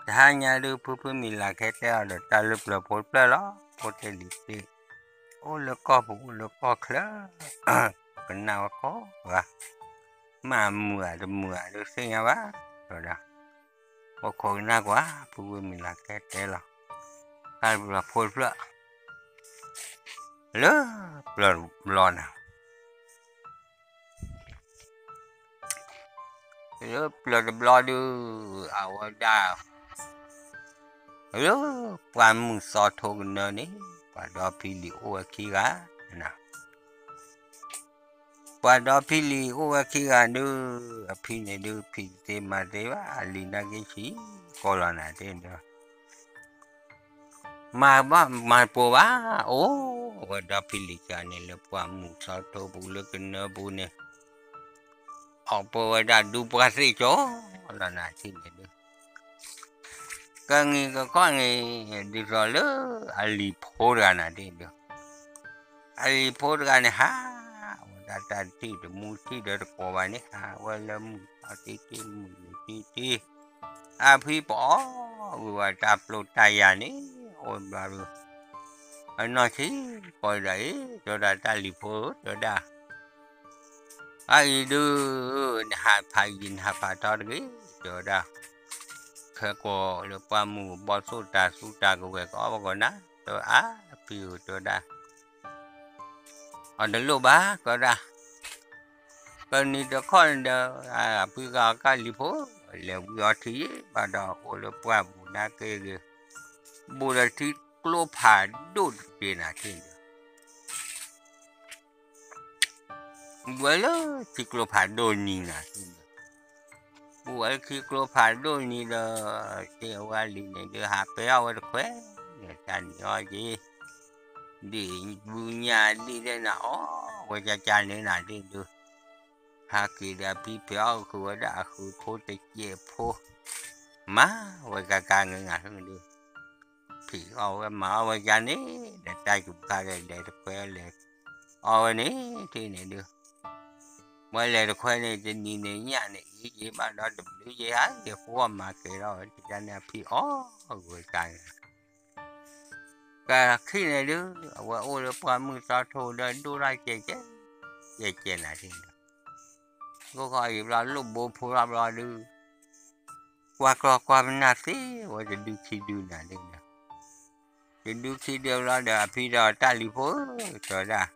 တဟါညါဒုး ဖုဖုမံၤလၤခဲတဲအီၤဒီး တၢ်လၢပျၢၤဖိတဖျၢၣ်လီၤ, ဖိတ့ၢ်လံၤတ့ၢ်, အိၣ်လၢကီၢ်ပူၤ အိၣ်လၢကီၢ်ချၢ, ကနၣ်ဝဲကိးဂၤ, မ့ၢ်မုာ်ဧါတမုာ်ဧါဒုးသ့ၣ်ညါဘၣ်, တဲဝဲဒၣ်, အိၣ်ခိးကနၣ်ကွၢ် ဖုဖုမံၤလၤခဲတဲလီၤ, တၢ်လၢပျၢၤဖိတဖျၢၣ် လၢပျၢၤတဘျီနၤ, လၢပျၢၤတဘျီဒုး အဝဲဒၣ် လၢပှၢ်မုၢ်သီထိကနၢန့ၣ် ပှၤဒီဖံလံၤအိၣ်ဝဲခံဂၤ, ပှၤဒီဖံလံၤအိၣ်ဝဲခံဂၤဒုး အဖံန့ၣ်ဒုး ဖံးတသ့မၤတသ့ဘၣ် အလံၤနာ်က့ဆံးကိးလီၤနၤတ့ၢ်ဒီး မၤဘၣ်မၤပိာ်ဘၣ်, အိၣ်ဝဲဒီဖံလံၤခံဂၤန့ၣ် လၢပှၢ်မုၢ်သီထိပူၤလၢကနၢပူၤန့ၣ်, အီၣ်ပၢဝဲဒၣ်ဒူပှၢ်သ့ၣ်ကၠီလီၤနၤထံၣ်န့ၣ်ဒုး, ကနံၤကခီၣ်န့ၣ် ဒ်သိးလၢအလံၤဖိတဂၤနၤထံၣ်ဒုး, အလံၤဖိတဂၤန့ၣ်ဟး, အဝဲဒၣ်တၢ်တထံၣ်တမူထံၣ်ဒီးတကိးဘၣ်န့ၣ် ဟးဝဲလၢမုၢ်ထီၣ်တံၢ်တံၢ်မုၢ်နုာ်တံၢ်တံၢ်, အဖံပအီၣ်ဝံၤဝဲတၢ်ပျိတၢ်ယၤန့ၣ်, အိၣ်ဘျီဒုး အနီၢ်ဆံးကိးဒီးအံၤ တဲဝဲဒၣ်တၢ်လံၤဖိ တဲဝဲဒၣ်, အအံၤဒုး နဟးဖးယံၤနဟးဖးထီတဂ့ၤ, တဲဝဲဒၣ်, ခဲကိာ်လၢပှၢ်မုၢ်ဘီၣ်သိၣ်တၤသူတၤကဝဲၤကအီၣ်ပဂီၢ်နၤ, တဲဝဲအါဖံဧၢ တဲဝဲဒၣ်, အီၤတလိၣ်ဘၣ် တဲဝဲဒၣ်, ကနံၤတခီၣ်န့ၣ်ဒီး အဖံဂၤအီၤကၢ်လံၤဖိ လဲၤဝံအီထံယံၤဘၣ်ဒီး အိၣ်လၢပှၢ်ပူၤနၢ်က့ဂ့ၤ, ဘူးဒီးထံကျိဖးဒိၣ်တက့ၤနၤထံၣ်န့ၣ်, ဘူးဝဲလၢထံကျိဖးဒိၣ်နံၤနၤထံၣ်န့ၣ်, ဘူးဝဲလၢထံကျိဖးဒိၣ်နံၤဒီး တ့ၢ်အဝဲလံၤန့ၣ်ဒုး ဟးပဲအီၣ်ဝဲတခွဲးန့ၣ် တၢ်နံၤအီၤက့ၤ ဒ်ဘူးညၣ်ဒ်လဲၣ်နၤအီၣ်ဝဲကကန့ၣ်နၤဒ်ဒုး, ဟးက့ၤဒီးဖံဖံးအီၣ်ဃုာ်ဝဲဒၣ်အဃုဖိတစဲးဖိ, မၤဝဲကကန့ၣ်နၤဒ်ဒုး, ဖံးအီၣ်ဝဲမၤအီၣ်ဝဲကန့ၣ် ဒီးတၢ်ယူၤခါဒီးလဲၤတခွဲးလဲၤ, အီၣ်ဝဲန့ၣ်ထံၣ်န့ၣ်ဒုး ဝဲလဲၤတခွဲးန့ၣ် တနံၤန့ၣ်ညၣ်န့ၣ်အံၤက့ၤဘၣ်ဒီးတဘျုးက့ၤဟးက့ၤဃိအီၣ်မၤကဲၤဒီး တကန့ၣ်အဖံးအီၣ်ဂုၤကန့ၣ်, ကခံန့ၣ်ဒုး အဝဲအိၣ်လၢပှၢ်မုၢ်သီထိဒီးဒိၣ်ထီၣ်ကဲကဲ, ကဲကဲနၤထံၣ်န့ၣ်, ဂိၢ်ခီအံၤဘျီလိၣ်ဘိဖိထီၣ်ဘျီဒုး, ကွၢ်ကျီကွၢ်ပနၢ်သ့ဝဲတဒုခံဒုနၤဒ်န့ၣ်, တဒုခံဒုဘျီဒီးအဖံဒီးတၢ်လံၤဖိဧၢ တဲဝဲဒၣ်,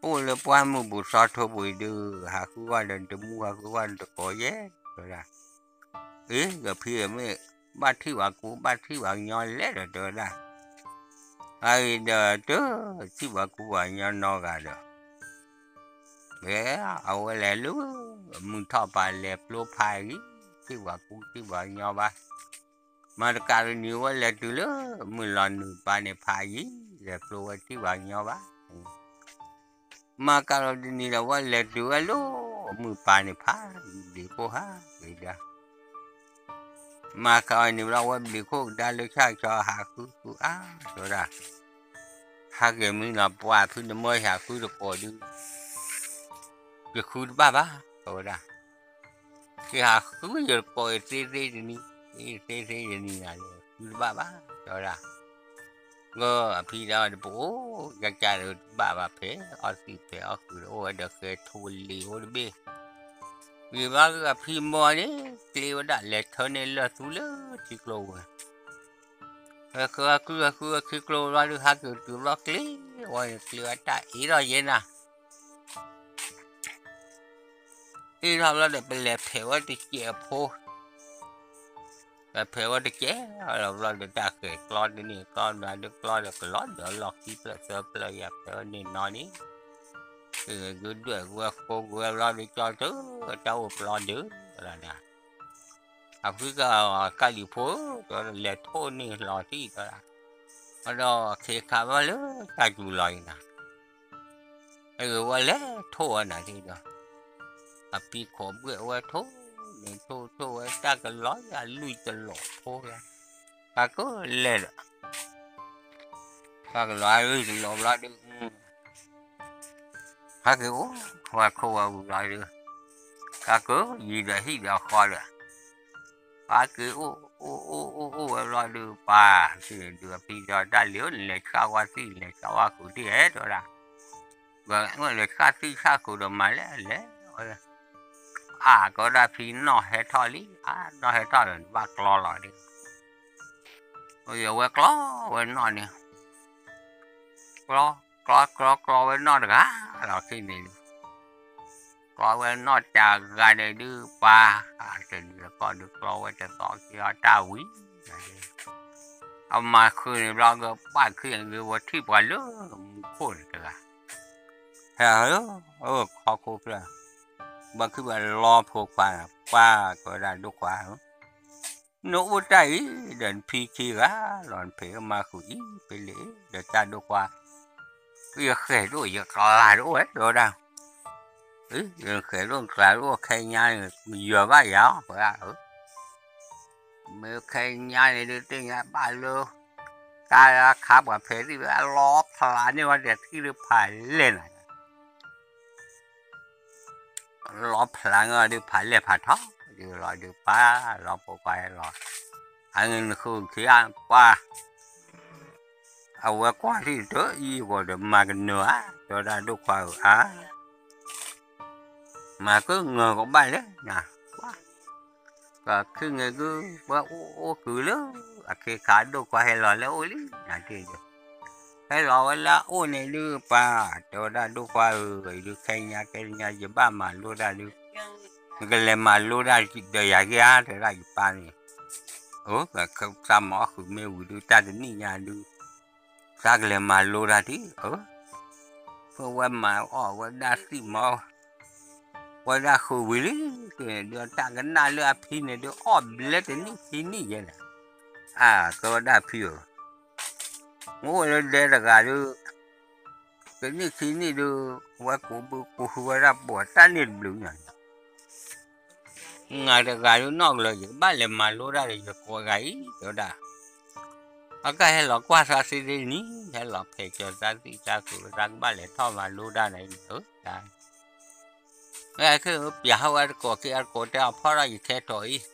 အိၣ်လၢပှၢ်မုၢ်ဘူးသီထိပူၤအံၤဒုး ဟးဃုကွၢ်ဒီးတမူဟးဃုကွၢ်ဒီးတကိးယဲၢ် တဲဝဲဒၣ်, အ့ ဒီးဖံမ့ၢ်ဘၣ်ထံၣ်ဘၣ်ကူဘၣ်ထံၣ်ဘၣ်ညီလဲၣ်ဒီး တဲဝဲဒၣ်, အအံၤဒီးတထံၣ်ဘၣ်ကူဘၣ်ညီနီတဂၤဒီး ဝဲအဝဲလဲၤလၢ မုၢ်ထီၣ်ပၤလဲၤပျိဖးယံၤ, ထံၣ်ဘၣ်ကူထံၣ်ဘၣ်ညီဘၣ်, မၤတကးတနံၤဝဲလဲၤတုၤလၢ မုၢ်လီၤနုာ်ပၤန့ၣ်ဖးယံၤ, လဲၤပျိဝဲထံၣ်ဘၣ်ညီဘၣ်, မၤကးလီၤတနံၤဒီးဝဲလဲၤတုၤဝဲလၢ မုၢ်ပၤန့ၣ်ဖးယံၤ ဘျံးခိၣ်ဟးက့ၤဒီး မၤကးအီၤန့ၣ်ဘျီဝဲဘျံးခိၣ်ကဒါလၢဆၣ်ကဆီဟးဃုဃုအါ တဲဝဲဒၣ်, ဟးက့ၤမံနီၤ ပှၤဖုနမၢဟးဃုတကိးဒုး, ယဃုတဘၣ်ဘၣ် တဲဝဲဒၣ်, ကဟးဃုယတကိးအသ့သ့တနံၤ, သ့သ့တနံၤနၤလဲၤဃုတဘၣ်ဘၣ် တဲဝဲဒၣ်, ဂီၢ်အဖံဒီးတပအိၣ် ကကဒီးတဘၣ်ဘၣ် ဖဲးအီၣ်သံးဖဲးအီၣ်ဃုာ်ဒီးအိၣ်ဝဲဒီးဃဲၤထိလံၤအိၣ်တဘ့ၣ် ဂ့ၤဘျီဂ့ၤအဖံမၢန့ၣ် ကျ့ဝဲဒၣ်လဲၤထၢန့ၢ်လၢၢ်သူလၢထံကျိဝဲ, ဃုဃုဃုထံကျိဘျီဒုး ဟးက့ၤတုၤဘျီကျ့ဝဲန့ၣ် ကျ့ဝဲတၢ်အ့ၣ်ထီၣ်ယဲနၤ, အ့ၣ်ထီၣ်ဘျီဒီး ပလဲၤဖဲးဝဲတစဲးဖိ ပဖဲးဝဲတစဲးလီၤဘျီဒီး တၢ်ဃဲၤကျီတန့ၢ်ကျီနၤဒုး ကျီဒီးကလီဒီးလီၢ်ခံဖျၢၣ်သၢဖျၢၣ်ယၤဖဲးဝဲန့ၣ်နီၤန့ၣ်, ဒွဲၣ်ကွဲဃိကွဲဘျီဒုး ကၠီတုၤတၢ်အိၣ်ပျီဒုးလီၤနၤ, အဖုကကၢ်လံၤဖိဧၢ တဲဝဲဒၣ် လဲၤထိၣ်န့ၢ်လီၤထံၣ်တဲဝဲဒၣ်, အဒီးခ့ခးဘၣ်လၢတၢ်စူၤလီၤအံၤနၤ အဂ့ၤဝဲလဲၤထိၣ်ဝဲနၤဒုးဒီး, အဖံခိးဘှဲၣ်ဝဲထိၣ်န့ၣ် ထိၣ်ထိၣ်ဝဲတၢ်ကလီၤယၤလွံၢ်တလီးဖိလီၤ, ဟးကလဲၤဒီး တၢ်ကလီၤလွံၢ်တလီးဘျီဒုး ဟးက့ၤအိၣ်ဝဲခိၣ်ဝဲဝံၤလီၤဒုး, ဟးက့ၤယံၤဒီးဟံၣ်ဒီးဃီဒီး, ဟးက့ၤအိၣ် အိၣ်အိၣ်အိၣ်အိၣ်ဝဲဘျီဒုး ပှၤ ဒုးအဖံဒီး တၢ်လံၤဧၢ, နလဲၤဆှၣ်ဝါသံၣ် နလဲၤဆှၣ်ဝါဃုာ်ဒံးဧါ တဲဝဲဒၣ်. လဲၤဆှၣ်သံၣ်ဆၣ်ဃုာ်ဒီးမၤလဲၣ် လဲၤဝဲ အါ ကဝဲဒၣ်ဖံနီၣ်ဟဲထီၣ်လံ, အါ နီၣ်ဟဲထီၣ်ဒီး နဘၣ်ကျီလီၤဒုး, အဝဲကျီဝဲနီၣ်န့ၣ်, ကျီ ကျီ ကျီ ကျီဝဲနီၣ်တဂၤလီၤခံန့ၣ်ဒုး, ကျီဝဲနီၣ်တဂၤန့ၣ်ဒုး ပှၤ တနံၤလၢကီၢ်ဒုးကျီဝဲတသီခံအီၤတၢ်ဝံၤ, အမၤဃုာ်န့ၣ်ဘျီကဘၣ်ခံဂ့ၤဝဲထံၣ်ပှၤလၢမူခိၣ်န့ၣ်တဂၤ, ဟဲ ဟဲ ခီခိၣ်ဖျၢၣ်, ဘၣ်ခံဘၣ်လီဖိခွါ, ပှၤ ကဝဲဒၣ်ဒိၣ်ခွါဧၢ, နအိၣ်တၢ်အံၤဒီးနဖံခံဂၤလီၤ, နဖံးမၤဃုာ်အံၤဖဲလဲၣ် ဒီးတၢ်ဒိၣ်ခွါ, ယဃဲၤဒိၣ်ယကျါတအိၣ်ဝဲ တဲဝဲဒၣ်, ယဃဲၤဒိၣ်ကျါတအိၣ်ခဲညါန့ၣ် ယွၤဘၣ်ယၤအီၤ ပှၤဧၢ, မ့ၢ်ခဲညါန့ၣ်ဒုး သ့ၣ်ညါဘၣ်လၢ တၢ်ခါပှၤဖဲးသံၣ်ဝဲအလီၤဖျးန့ၢ်ဝဲဒီးထံၣ်လၢဖးလဲၢ်နၤ လီၤဖျးန့ၢ်ဝဲဒုးဖးလဲၢ်ဖးထီ ဒုးလီၤဒုးပၢ်လီၤဖိခွါလီၤ, အန့ၣ်နဃုခံဂၤပှၤ, အဝဲကွၢ်ထံၣ်တအံၤဂီၤဒီးမၤကနၢၤဧါ, တဲဝဲဒၣ်ဒိၣ်ခွါဧၢဧါ မၤကနၢၤကဘၣ်လဲၣ်နၤ, ပှၤ, ကခံန့ၣ်ဒုး ပှၤအိၣ်အိၣ်ကုၤလၢ အခ့ခါဒိၣ်ခွါဟဲလီၤလၢအအိၣ်လံ နၤတ့ၢ်ဒုး, ဟဲလီၤဝဲလၢအအိၣ်န့ၣ်ဒုး ပှၤ, တဲဝဲဒၣ်ဒိၣ်ခွါဧၢ, အံၤဒုးခဲညါကဲညါ ယဘၣ်မၤလိတၢ်ဒုး, နကလဲၤမၤလိတၢ်ဒီးယၤက့ၤဧါ တဲဝဲဒၣ်ယပၢ်န့ၣ်, အၢ, သးမၤအီၣ်ဃုာ်မ့ၢ်ဝံၤဒုး တၢ်တနံၣ်ညါဒုး သးကလဲၤမၤလိတၢ်ဒုး, အၢ, ဖဲဝဲမၤအီၣ်ဝဲဒၣ်သံၣ်မၤ ဝဲဒၣ်ဃုာ်ဝံၤလံ, က့ၤန့ၣ်ဒုး တၢ်ကနၣ်လၢအဖံန့ၣ်ဒုး အီၣ်ဘျဲတနံၣ်ခံနံၣ်ယဲၢ်န့ၣ်, အါ, ကဲဝဲဒၣ်ဖံဧၢ, မ့ၢ်အိၣ်လၢဒဲတဂၤဒုး, တနံၣ်ခံနံၣ်ဒုး, ဝဲကိးဘုကိးဟုဝဲဒၣ်ပိာ်တၢ်န့ၣ်တဘျုးညါန့ၣ် နၤတဂၤဒုးနီၢ်ကလၢၤ ယကဘၣ်လဲၤမၤလိတၢ်ဒီးယကိးဂၤအံၤ တဲဝဲဒၣ်, အကဟဲလီၤကွၢ်သးသ့ဒ်န့ၣ် ဟဲလီၤဖဲးကၠီၤသးသံၣ်သးခုး သးကဘၣ်လဲၤထီၣ်မၤလိတၢ်န့ၣ်အံၤ အၢ, တၢ်, မ့ၢ်ခဲပျးဟီၣ်ဝဲတကိးက့ၤအတကိးတဲအီၤ ဖီၣ်ထီၣ်ယထဲထိးအံၤ,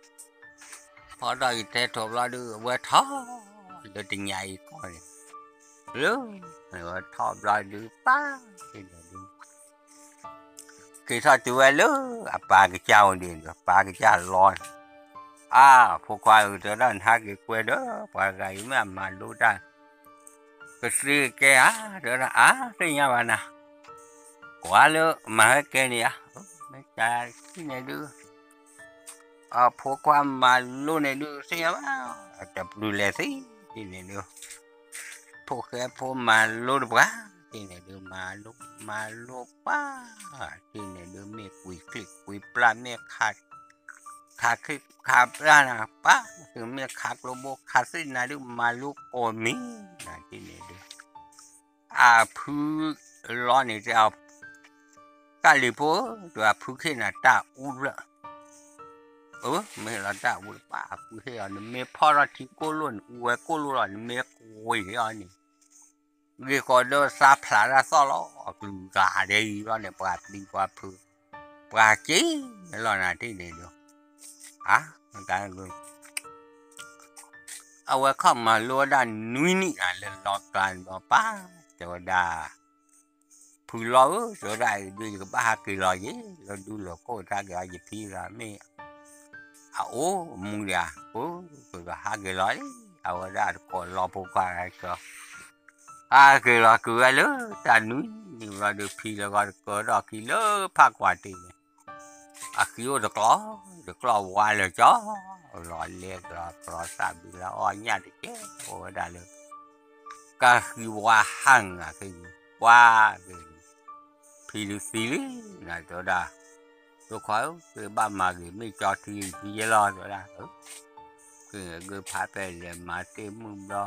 ဖီၣ်ထီၣ်ယထဲထိးဘျီဒုး အဝဲထီၣ်, လၢတညါအံၤကီၢ်န့ၣ်, လၢ, အဝဲထီၣ်ဘျီဒုး ပၢ်, န့ၣ်ဒုး က့ၤထီၣ်တုၤဝဲလၢအပၢ်ကစၢ်အိၣ်ဒံးဒီး ပၢ်ကစၢ်လီန့ၣ်, အါ, ဖိခွါဧၢ တဲဝဲဒၣ် နဟးက့ၤကွဲဒီး ပှၤဂၤအံၤမ့ၢ်အမၤလိတၢ် ကသ့ကဲဧါ, တဲဝဲဒၣ် အါ သ့ၣ်ညါဘၣ်နၤ, ကွၢ်လၢမၤဟဲကဲန့ၣ်ဧါ, မ့ၢ်ကန့ၣ်ဒုး အဖိခွါမၤလိန့ၣ်ဒုး သ့ၣ်ညါဘၣ်, တပျုၤလဲၤသ့, တ့ၢ်န့ၣ်ဒုး, ဖိၣ်ဃဲဖိမၤလိတပှၤ, တ့ၢ်န့ၣ်ဒုး မၤလိ မၤလိပှၤ, တ့ၢ်န့ၣ်ဒုး မ့ၢ်ကွံာ်ချံကွံာ်ပျၢ် မ့ၢ်ခး ခးချံခးပျၢ်နၤ ပှၤ, မ့ၢ်ခးကျိဘိခးသ့ၣ်နၤဒုး မၤလိကိးမံၤနၤ တ့ၢ်န့ၣ်ဒုး, အဖုလီန့ၣ်တဲအီၤ, တၢ်လံၤဖိဧၢ, တဲအဖုခ့နၤတၢ်အူဖျၢၣ် အၢ, မ့ၢ်လီၤတၢ်အူတပၢ် အဖုဟ့ၣ်အီၤ နမ့ၢ်ဖီၣ်ထီၣ်ထံကိၢ်လိၣ်န့ၣ် အူဝဲကိၢ်လိၣ်လီၤ နမ့ၢ်ကွံာ်အီၤန့ၣ်, ဂ့ၢ်ဃီဒီးသးဖျးတၢ်သီၣ်လီၤ အကလုာ်ဂၤဒဲးအံၤလီၤန့ၣ် ပှၤပျံၤပှၤဖုး, ပှၤက့ၤလီၤနၤတ့ၢ်န့ၣ်ဒီး, အါ, အဝဲခီၣ်မၤလိဝဲဒၣ်နွံနံၣ်နၤ လၢလီၤကျါန့ၣ်ဒီးပၢ်, တဲဝဲဒၣ် ဖုလီဧၢ တဲဝဲဒၣ်အံၤဒုး ယကဘၣ်ဟးက့ၤလီၤယ့ၣ် လၢဒူလီၤခိၣ်တၢ်က့ၤအီၤ ယဖံဂၤမ့ၢ် အအိၣ်မူဒံးဧါ, ပကဟးက့ၤလီၤလံ, အဝဲဒၣ်တကိးလီဖိခွါကီ ဟးက့ၤလီၤက့ၤဝဲလၢတၢ်နွံနံၣ်ဘျီဒီး ဖံလၢဂီၢ်တကၢထီၣ်ခံလၢဖးကွၢ်တ့ၢ်န့ၣ်, အဃံအိၣ်တကျီ, တကျီဝါလၢာ်ကၠီ, လီၤလဲကျီ ကျီသၣ်ဘံလၢအီၣ်ညၣ်တကဲ, အိၣ်ဝဲဒၣ်လၢ ကၢ်ဃံဝါဟၣ်နၤက့ၤ, ပှၤက့ၤ, ဖံဒုးသံလံ, နၤတဲဝဲဒၣ်, ဒိၣ်ခွါဧၢ ကဘၣ်မၤဂ့ၤမ့ၢ်ကၠီထံလံဖံယဲလီၤ တဲဝဲဒၣ်, က့ၤဂ့ၤဖးပဲလဲၤမၤသ့ၣ်မုၢ်ဘျီ,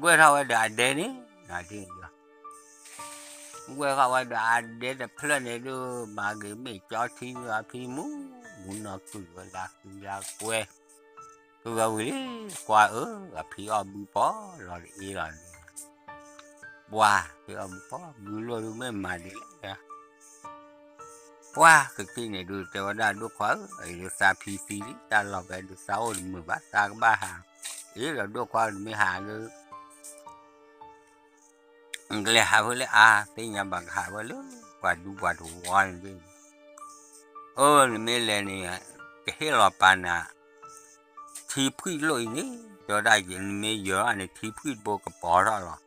ကွဲထီၣ်ဝဲဒီးအဒဲန့ၣ်, နၤဒ်န့ၣ်ဒီး ကွဲထီၣ်ဝဲဒီးအဒဲတဖျၢၣ်န့ၣ်ဒုး မၤဂ့ၤမ့ၢ်ကၠီထံလံအဖံမူ, မူနီၢ်ကုၢ်ဝဲလၢဃံလၢကွဲ, ကဝဲဝံၤလံ, ကွၢ်ဧၢ အဖံအီၣ်ဘုပီၢ်လီၤတအ့လီၤန့ၣ်, ပှၤဖံအီၣ်ဘုပီၢ် ဘုလိၢ်ဒုးမ့ၢ်မၤဒ်လဲၣ် ပှၤကက့ၤန့ၣ်ဒုး တဲဝဲဒၣ် ဒိၣ်ခွါဧၢ, အံၤဒုးသးဖံသံလံ တၢ်လီၢ်ဖဲဒုးသးအိၣ်တမုာ်ဘၣ် သးကဘၣ်ဟး, အ့ဒီးဒိၣ်ခွါတမ့ၢ်ဟးဒုး နကလဲၤဟးဖဲလဲၣ်အါ, သ့ၣ်ညါဘၣ်ကဟးဝဲလၢ ပှၤဒူပှၤတဝီန့ၣ်ဒ်န့ၣ်, အၢ နမ့ၢ်လဲၤန့ၣ် ကဟ့ၣ်လီၤပာ်နၤ ထံဖှံၣ်လိၣ်အံၤန့ၣ်, တဲဝဲဒၣ် နမ့ၢ်ယၢၤဘၣ်န့ၣ် ထံဖှံၣ်တဘိကပီၤထီၣ်လီၤ.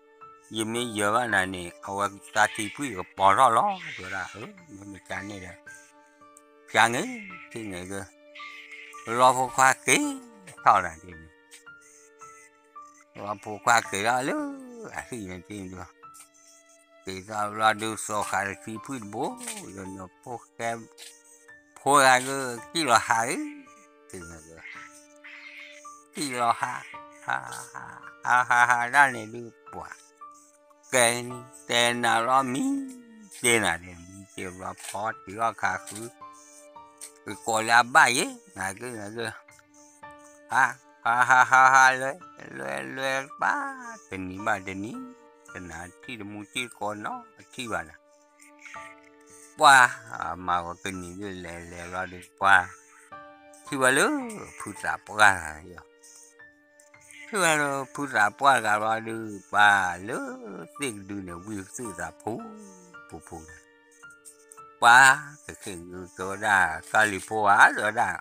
ယမ့ၢ်ယၢၤဘၣ်နၤန့ၣ် အဝဲသးထံဖှံၣ်ကပီၤထီၣ်လီၤ တဲဝဲဒၣ်, မ့ၢ်မ့ၢ်ကန့ၣ်ဒီး ကန့ၣ် ထံၣ်န့ၣ်ဒုး လီၤဖိခွါက့ၤထီၣ်နၤဒ်န့ၣ် လီၤဖိခွါက့ၤထီၣ်လၢ အဟံၣ်န့ၣ်ဒ်န့ၣ်ဒုး က့ၤထီၣ်ဘျီဒုး သီခါတထံဖှံၣ်တဘိ, ယနီၢ်ဖိၣ်ဃဲ ဖိဂၤဒုး ကံၣ်လီၤဟးအံၤ, က့ၤန့ၣ်ဒုး ကံၣ်လီၤဟး, ဟးဟးဟးဒၣ်န့ၣ်ဒုး ပှၤ ကဲန့ၣ် တဲနၤလီၤမံၤ, တဲနၤန့ၣ် မံၤက့ၤဘျီဖီတ့ၢ်အီၣ်ခးဃု, ကကိးလၢအဘၣ်ယဲ, နက့ၤန့ၣ်ဒုး ဟး ဟးဟးဟးဟး လဲၤ လဲၤလဲၤဘၣ် တနံၤဘၣ်တနံၤ, တနၤထံၣ်တမူထံၣ်တကိးနီၤ ထံၣ်ဘၣ်နၤ, ပှၤ မၤဝဲကနံၤဒုး လဲၤလဲၤဘျီဒုး ပှၤ ထံၣ်ဝဲလၢ ဖုသးပှၢ်ဂၤယီၤ, ထံၣ်ဝဲလၢဖုသးပှၢ်ဂၤဘျီဒုး ပှၤလၢသ့ၣ်ကဒုန့ၣ် ဝံသ့ၣ်သးဖူ ဖူဖူန့ၣ် ပှၤ ကခ့ၣ်ကတဲဝဲဒၣ် ကၢ်လံၤဖိဧါ တဲဝဲဒၣ်,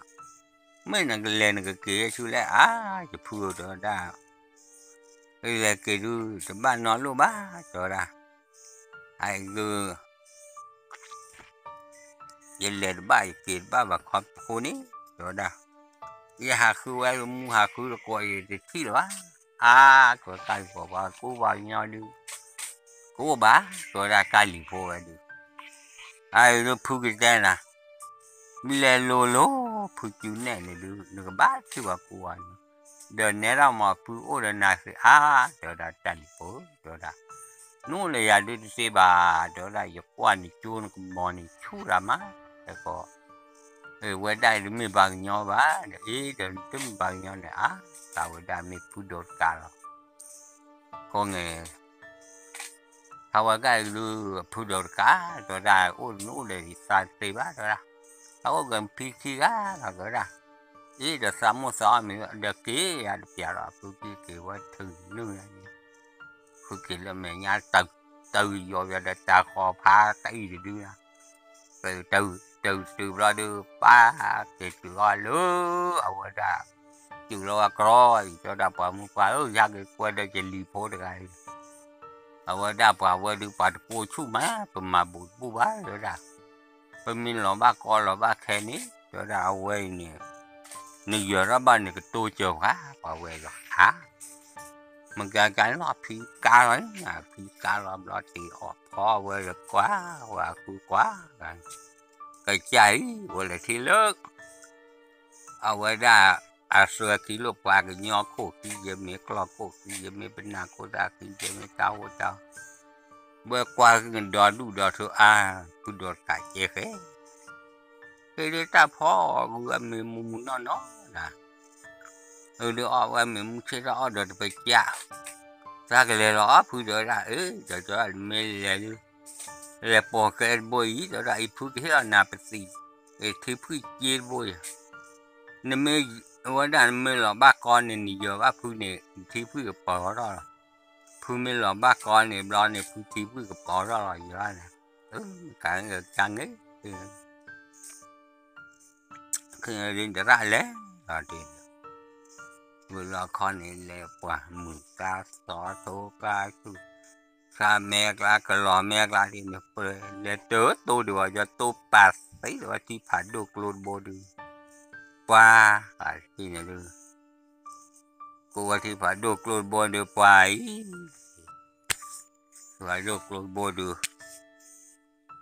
မ့ၢ်နကလဲၤနကက့ၤဆူလဲၣ်အါ ယဖုဧၢ တဲဝဲဒၣ်, လဲၤက့ၤဒုး တဘၣ်နီတလိၣ်ဘၣ် တဲဝဲဒၣ်, အံၤဒုး ယလဲၤတဘၣ်ယက့ၤတဘၣ်ဘၣ်ခီဖျိန့ၣ် တဲဝဲဒၣ်, ယဟးဃုဝဲမူဟးဃုတကိးအံၤတထံၣ်လၢၤဘၣ်, အါ တဲဝဲကၢ်လံၤဖိ ပှၤကူပှၤကညီဒုး ကအိၣ်ဘၣ် တဲဝဲဒၣ်ကၢ်လံၤဖိဝဲဒုး, အံၤဒုးဖုကတဲနၤ, မ့ၢ်လဲၤလိၤလိၤ ဖုကၠူနဲၣ်န့ၣ်ဒုး နကဘၣ်ထံၣ်ပှၤကူပှၤကညီ, ဒီးနဲဒၣ်မ့ၢ်ဖုအိၣ်ဒီးနၤသ့အါ တဲဝဲဒၣ်ကၢ်လံၤဖိ တဲဝဲဒၣ်, နအိၣ်လၢယၤဒုးတသ့ဘၣ် တဲဝဲဒၣ် ယကွၢ်နကၠိနကမီၤန့ၣ်ဆူၣ်တၢ်မး, တကီး ဝဲဒၣ်အံၤတမ့ၢ်ပှၤကညီဘၣ်, ဒီးအ့ဒီးနတမ့ၢ်ပှၤကညီန့ၣ်အါ, တၢ်ဝဲဒၣ်မ့ၢ်ဖုဒိးတကးလီၤ, ဃိန့ၣ် ထါဝဲကၢ်အံၤဒုး ဖုဒိးတကး တဲဝဲဒၣ် အိၣ်နအိၣ်ဒီးယသးတသ့ဘၣ် တဲဝဲဒၣ်, သးအိၣ်ကဖံခံဂၤလီၤ တဲဝဲဒၣ်, အ့ဒီးသးမိၢ်သးအီၣ်မ့ၢ်ဒီးက့ၤယၤတပျးလီၤ ဖုက့ၤက့ၤဝဲထုးနုာ်ယၤန့ၣ်, ဖုက့ၤလၢမဲာ်ညါ တၢ်ယီၤယၤဒီးတၢ်ဃီၤဖးတၢ်အံၤတဒုလီၤ တၢ်တုၤဘျီဒုး ပၢ်က့ၤတုၤအီၤလၢ အဝဲဒၣ် တုၤလီၤဝဲကြီအံၤ တဲဝဲဒၣ် ပှၤမုၢ်ပှၢ်ဧၢ ယဟဲက့ၤကွဲဒီးယလံၤဖိတဂၤအံၤ, အဝဲဒၣ်ပှၤဝဲဒုး ပှၤတကိးဆူၣ်မး ပမၤဘူးတဘူးဘၣ် တဲဝဲဒၣ်, ပမ့ၢ်လီၤဘၣ်ကီလီၤဘၣ်ခဲန့ၣ် တဲဝဲဒၣ် အဝဲအံၤန့ၣ် နယၢၤထီၣ်ဘၣ်န့ၣ် ကတိၤစၢၤပှၤ ပှၤဝဲလီၤဧါ မ့ၢ်ကကလီၤ ဖံကါလီၤ ဖံကါလီၤဘျီ တ့အီၣ်ဖီဝဲဒီးကွၢ် ဝဲဃုကွၢ် ကစၢ်အံၤ ဝဲလဲၤထံၣ်လၢ အဝဲဒၣ် အသွဲခံလိာ်ပှၤကညီခိၣ်ခံ ယမ့ၢ်ကျီၢ်ခိၣ်ခံ ယမ့ၢ်ပနၢ်ခိၣ်သၣ်ခံ ယမ့ၢ်တၢ်ဟိတၢ် ဝဲကွၢ်ကဒီဒူၣ်ဒီထၢအါ ဖုဒီးတကးကဲဃဲ ဟ့ၣ်ဒုးတၢ်ဖီအီၣ်ဂုၤအမ့ၢ်မူမူနီၢ်နီၢ်ဒၣ်, အဒုးအီၣ်ဝဲမ့ၢ်မူဆ့ၣ်ထီၣ်အီၣ်ဒီးတပစး, သးကလဲၤလီၤအီၣ်ဖုဒီးဒၣ် အၢ ဒီးတဲဒၣ်နမ့ၢ်လဲၤလၢ လဲၤပိာ်ဃဲတဘိအံၤ တဲဒၣ်အံၤဖုကဟ့ၣ်လီၤနၤပသံး, ထံဖှံၣ်က့တဘိအံၤ, နမ့ၢ် ဝဲဒၣ်နမ့ၢ်လီၤဘၣ်ကီန့ၣ် နယၢၤဘၣ်ဖုန့ၣ် နထံဖှံၣ်ကပီၤထီၣ်လီၤ, ဖုမ့ၢ်လီၤဘၣ်ကီန့ၣ်ဘျီန့ၣ် ဖုထံဖှံၣ်ကပီၤထီၣ်လီၤ ယၤန့ၣ်, ကန့ၣ် ခဲအံၤဒၣ်လဲၤလီၤတ့ၢ်, ဝံၤလီၤခီန့ၣ် လဲၤပှၤမုၢ်ကါစီၤထိကါဆူၣ်, ဆါမဲကျါ ကလီၤမဲကျါဒ်န့ၣ် ပလဲၤတတိၢ်ဒံးဝဲ ယတိၢ်ပာ်သ့ဒံးဝဲထံဖးဒိၣ်ကျိတဘိဒုး, ပှၤ ပှၤထံၣ်န့ၣ်ဒုး ကိးဝဲထံဖးဒိၣ်ကျိတဘိဒုး ပှၤအံၤ ဖးဒိၣ်ကျိတဘိဒုး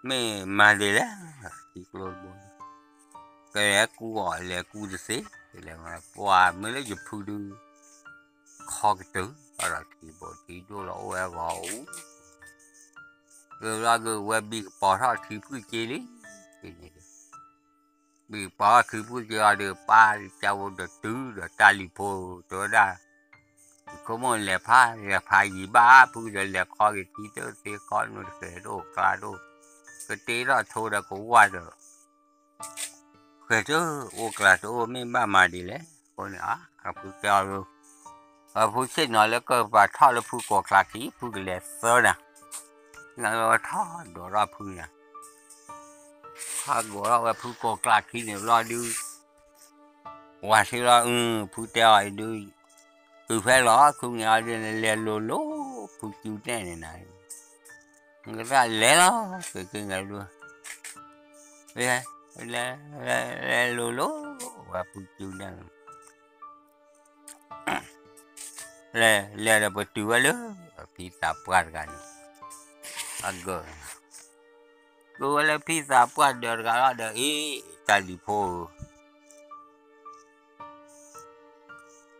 မ့ၢ်မၤဒ်လဲၣ် ထံကျိတဘိဒုး ကလဲၤကူအီၤ လဲၤကူတသ့, လဲၤမၤပှၤမ့ၢ်လၢယဖုဒုး ခီကတုၤ အဒီးထံဘိထံဒိၣ်လီၤအိၣ်ဝဲဂီၤအိၣ်, လၢလီၤဒုး ဝဲဘံၣ်ကပီၤထီၣ်ထံဖှံၣ်က့လံ, ဘံၣ်ကပီၤထီၣ်ထံဖှံၣ်က့အီၤဒုး ပၢ်ကစၢ်ဝဲဒီးတုၤဒီးတၢ်လံၤဖိတဲဝဲဒၣ် ယခိၣ်မိၣ်လဲၤဖး လဲၤဖးယံၤဘၣ် ဖုဒီးလဲၤခီက့ၤထံတသ့ခီနုာ်တဃဲၤဒိၣ်ကျါဒိၣ်, ကတ့ထီၣ်ထိဒီးကဝၢ်ဒီး ဃဲၤတအိၣ်ကျါတအိၣ် မ့ၢ်ဘၣ်မၤဒ်လဲၣ်. အဃိန့ၣ် အဖုတဲအီၤ, အဖုဆ့ၣ်နီၤလၢကပာ်ထီၣ်လၢဖုကိးကျါခံ ဖုကလဲၤသၢနၤ, နဝဲထီၣ်ဒိးထီၣ်ဖုန့ၣ်, ထီၣ်ဒိးထီၣ်ဝဲဖုကိးကျါခံန့ၣ်ဘျီဒုး ဝၤဆ့လီၤ, ဖုတဲအီၤဒုး, တုၤဖဲလီၤ ခုန့ၣ်အီၤဒုး နလဲၤလိၤလိၤ ဖုကၠူနဲၣ်န့ၣ်နၤ, နကသးလဲၤလီၤ ကက့ၤန့ၣ်ဒုး, လဲၤလိၤလိၤ ဝဲဖုကၠူနဲၣ်န့ၣ် လဲၤ လဲၤဒီးပတုၤဝဲလၢ ဖံသးပှၢ်တဂၤန့ၣ်, အဂၢၢ်, တုၤဝဲလၢဖံသးပှၢ်ဒၢးတဂၤလီၤဒီး အ့ တၢ်လံၤဖိဧၢ,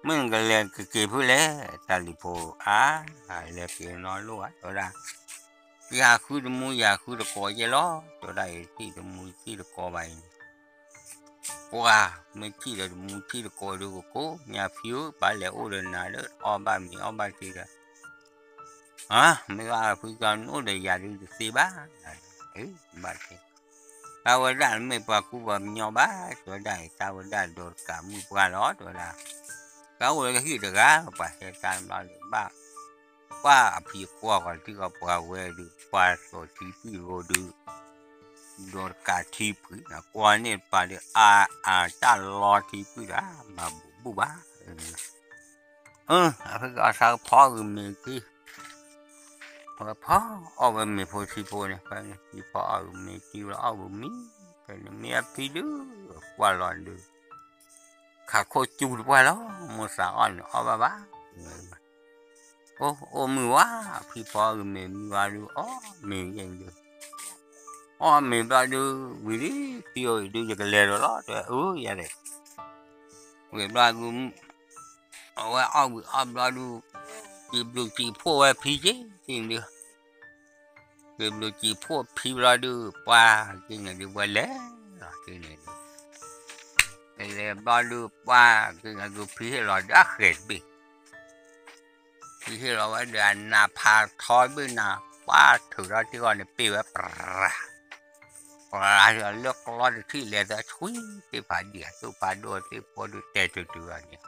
မ့ၢ်နကလဲၤကက့ၤဖုလဲၣ် တၢ်လံၤဖိဧၢ, လဲၤက့ၤနီလိၣ်ဧါ တဲဝဲဒၣ်, ယဟးဃုတမူယဟးဃုတကိးယဲလီၤ တဲဝဲဒၣ်, ယထံၣ်တမူယထံၣ်တကိးဘၣ်အံၤ ပှၤမ့ၢ်ထံၣ်ဒီးတမူထံၣ်တကိးဒုးကကိးညါဖံဧၢ, ပၢ်လဲၤအိၣ်ဒီးနၤလၢအီၣ်ဘၣ်မ့ၤအီၣ်ဘၣ်ထံဒီး, မ့ၢ်ဘၣ်ဖံကနအိၣ်ဒီးယၤဒုးတသ့ဘၣ်, ဘၣ်ထံ, တၢ်ဝဲဒၣ်မ့ၢ်ပှၤကူပှၤကညီဘၣ် တဲဝဲဒၣ်အံၤ, တၢ်ဝဲဒၣ်ဒီးတကးမုၢ်ပှၢ်လီၤ တဲဝဲဒၣ်, တၢ်အိၣ်လၢကဟံၣ်တဂၤ ပှၤဟဲတၢ်ဘျီလၢဘၣ် ပှၤအဖံအကွၢ်ဃီၤထံဃီၤပှၤဝဲဒုး ပှၤသိးထံဖှံၣ်လိၤဒုး, ဒီးတကးထံဖှံၣ် ကွၢ်န့ၢ်တပၤဒုး အါအါတၢ်လီထံဖှံၣ်ဒီး မၤဘူၣ်ဘူၣ်ဘၣ်, အဖံကအီၣ်ဆၣ်ဖီအဂုာ်မ့ၤက့ၤ, ဖီအီၣ်ဝဲမ့ၤဖိထံဖိန့ၣ်, ဖဲန့ၣ်ဖံဖီအီၣ်ဂုာ်မ့ၤက့ၤလီၤအီၣ်ဂုာ်မ့ၤ, ဖဲန့ၣ်မ့ၢ်အဖံဒုး, ကွၢ်လီၤဒုး ခးခိၣ်ကၠူတပှၢ်လီၤ, မိၢ်သးအီၣ်န့ၣ်အီၣ်ဘၣ်ဘၣ်, အိၣ်အိၣ်မုာ်ဝါ, ဖံဖီအဂုာ်မ့ၤမုာ်ဝါဒုး အီၣ်မ့ၤယဲၢ်ဒုး, အီၣ်မ့ၤဘျီဒုး ဝံၤလံ, ဖံအိၣ်အံၤဒုး ယကလဲၤဒီးလီၤ တဲအၢ ယၤဒဲး, ဝံၤဘျီဒုး အဝဲအီၣ်ဝံၤအီၣ်ဘျီဒုး, စံးဘျုးစံးဖှိၣ်ဝဲဖံက့ၤ က့ၤဒုး, စံးဘျုးစံးဖှိၣ်ဖံဘျီဒုး ပှၤက့ၤန့ၣ်ဒုး ဝဲလဲၤလီၤက့ၤန့ၣ်ဒုး, လဲၤဘျီဒုး ပှၤက့ၤန့ၣ်ဒုး ဖံဟ့ၣ်လီၤဒုးအဃဲၤတဘ့ၣ်, ဖံဟ့ၣ်လီၤဝဲဒီးအနးဖးထီဘ့ၣ်နၤ, ပှၤထုးထီၣ်ထံဃီန့ၣ် ပ့ၢ်ဝဲပြၤ ပှၤလၢကျီတထံၣ်လဲၤသးဆှံသ့ၣ်ဖးဒံး အသိၣ်ဖးဒိၣ်သ့ၣ်ဖိဒုး တဲာ်တုၤတုၤအီၤန့ၣ်,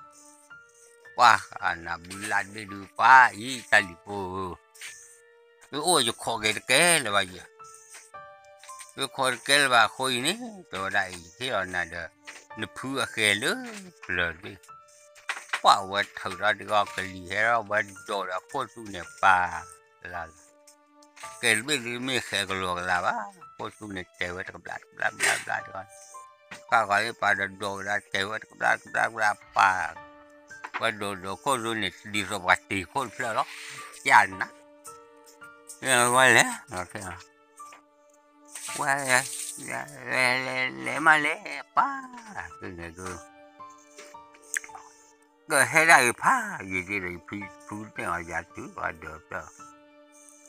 ပှၤအနးဘုလၢ်တဘ့ၣ်ဒုး ပှၤအံၤတၢ်လံၤဖိဧၢ, သုအိၣ်ယခိးက့ၤတကဲလၢၤဘၣ်ယဲ, သုခိးတကဲလၢၤဘၣ်အဃိအံၤန့ၣ် တဲဝဲဒၣ်အံၤ ဟ့ၣ်လီၤနၤဒီး နဖုအဃဲၤလၢပျၢၤတဘ့ၣ်, ပှၤဝဲထုးထီၣ်ထံဃီကလံၤဟဲထီၣ်ဝဲဒိးဒီးခိၣ်သူန့ၣ်ပာ်လၢ်လၢ် ကဲတဘ့ၣ်ဒုးမ့ၢ်ဃဲၤကလီၤကလးဘၣ်, ခိၣ်သူန့ၣ်တဲာ်ဝဲတကဘျၣ်တကဘျၣ်ဘျၣ်ဘျၣ်တဂီၢ်, ဃၣ်ဃီၤလၢပာ်ဒီးဒိးကဒါတဲာ်ဝဲတကဘျၣ်တကဘျၣ်တကဘျၣ်ပာ်, ဝဲဒိးဒိးခိၣ်သူန့ၣ် ဒ်သိးပှၤတ့ၤခိၣ်တဖျၢၣ်လီၤ, ကၢ်နၤ, ဝဲလဲၤ, ဝဲလဲၤ, လဲၤမးလဲၤပာ်, ကဟဲဒၣ်ဂ့ၤဖး ယံာ်ဒ်ဒီး ယဖံဖုန့ၢ်အီၤယၤတုၤပှၤဒၢးဖျၢၣ်,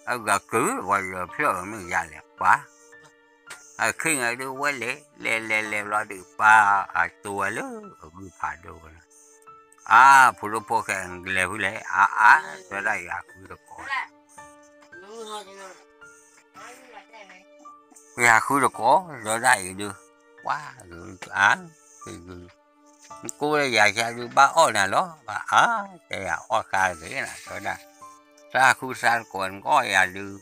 အဂၤကုၤပှၤဒၢးဖျၢၣ်မ့ၢ်ယၤလဲၤပာ်, အခ့န့ၣ်ဒုးဝဲလဲၤ, လဲၤလဲၤလဲၤဘျီဒုးပာ်, အတိဝဲလၢအဂုၢ်ဖးဒိၣ်ဝဲလီၤ, အါ ဖိဒိၣ်ဖိၣ်ဃဲ နကလဲၤဖုလဲၣ်, အါအါ တဲဝဲဒၣ်ယၤဃုတကိး ယၤဃုတကိး တဲဝဲဒၣ်အံၤဒုး, ပှၤ, အါ, ကိးဝဲယၤဆါဒုး ဘၣ်အီၣ်နၤလီၤ, ဘၣ်အါ, တဲယၤအီၣ်ဃါဂ့ၤနၤ တဲဝဲဒၣ်, သးဃုသးတကိးနကအီၣ်ယၤဒုး,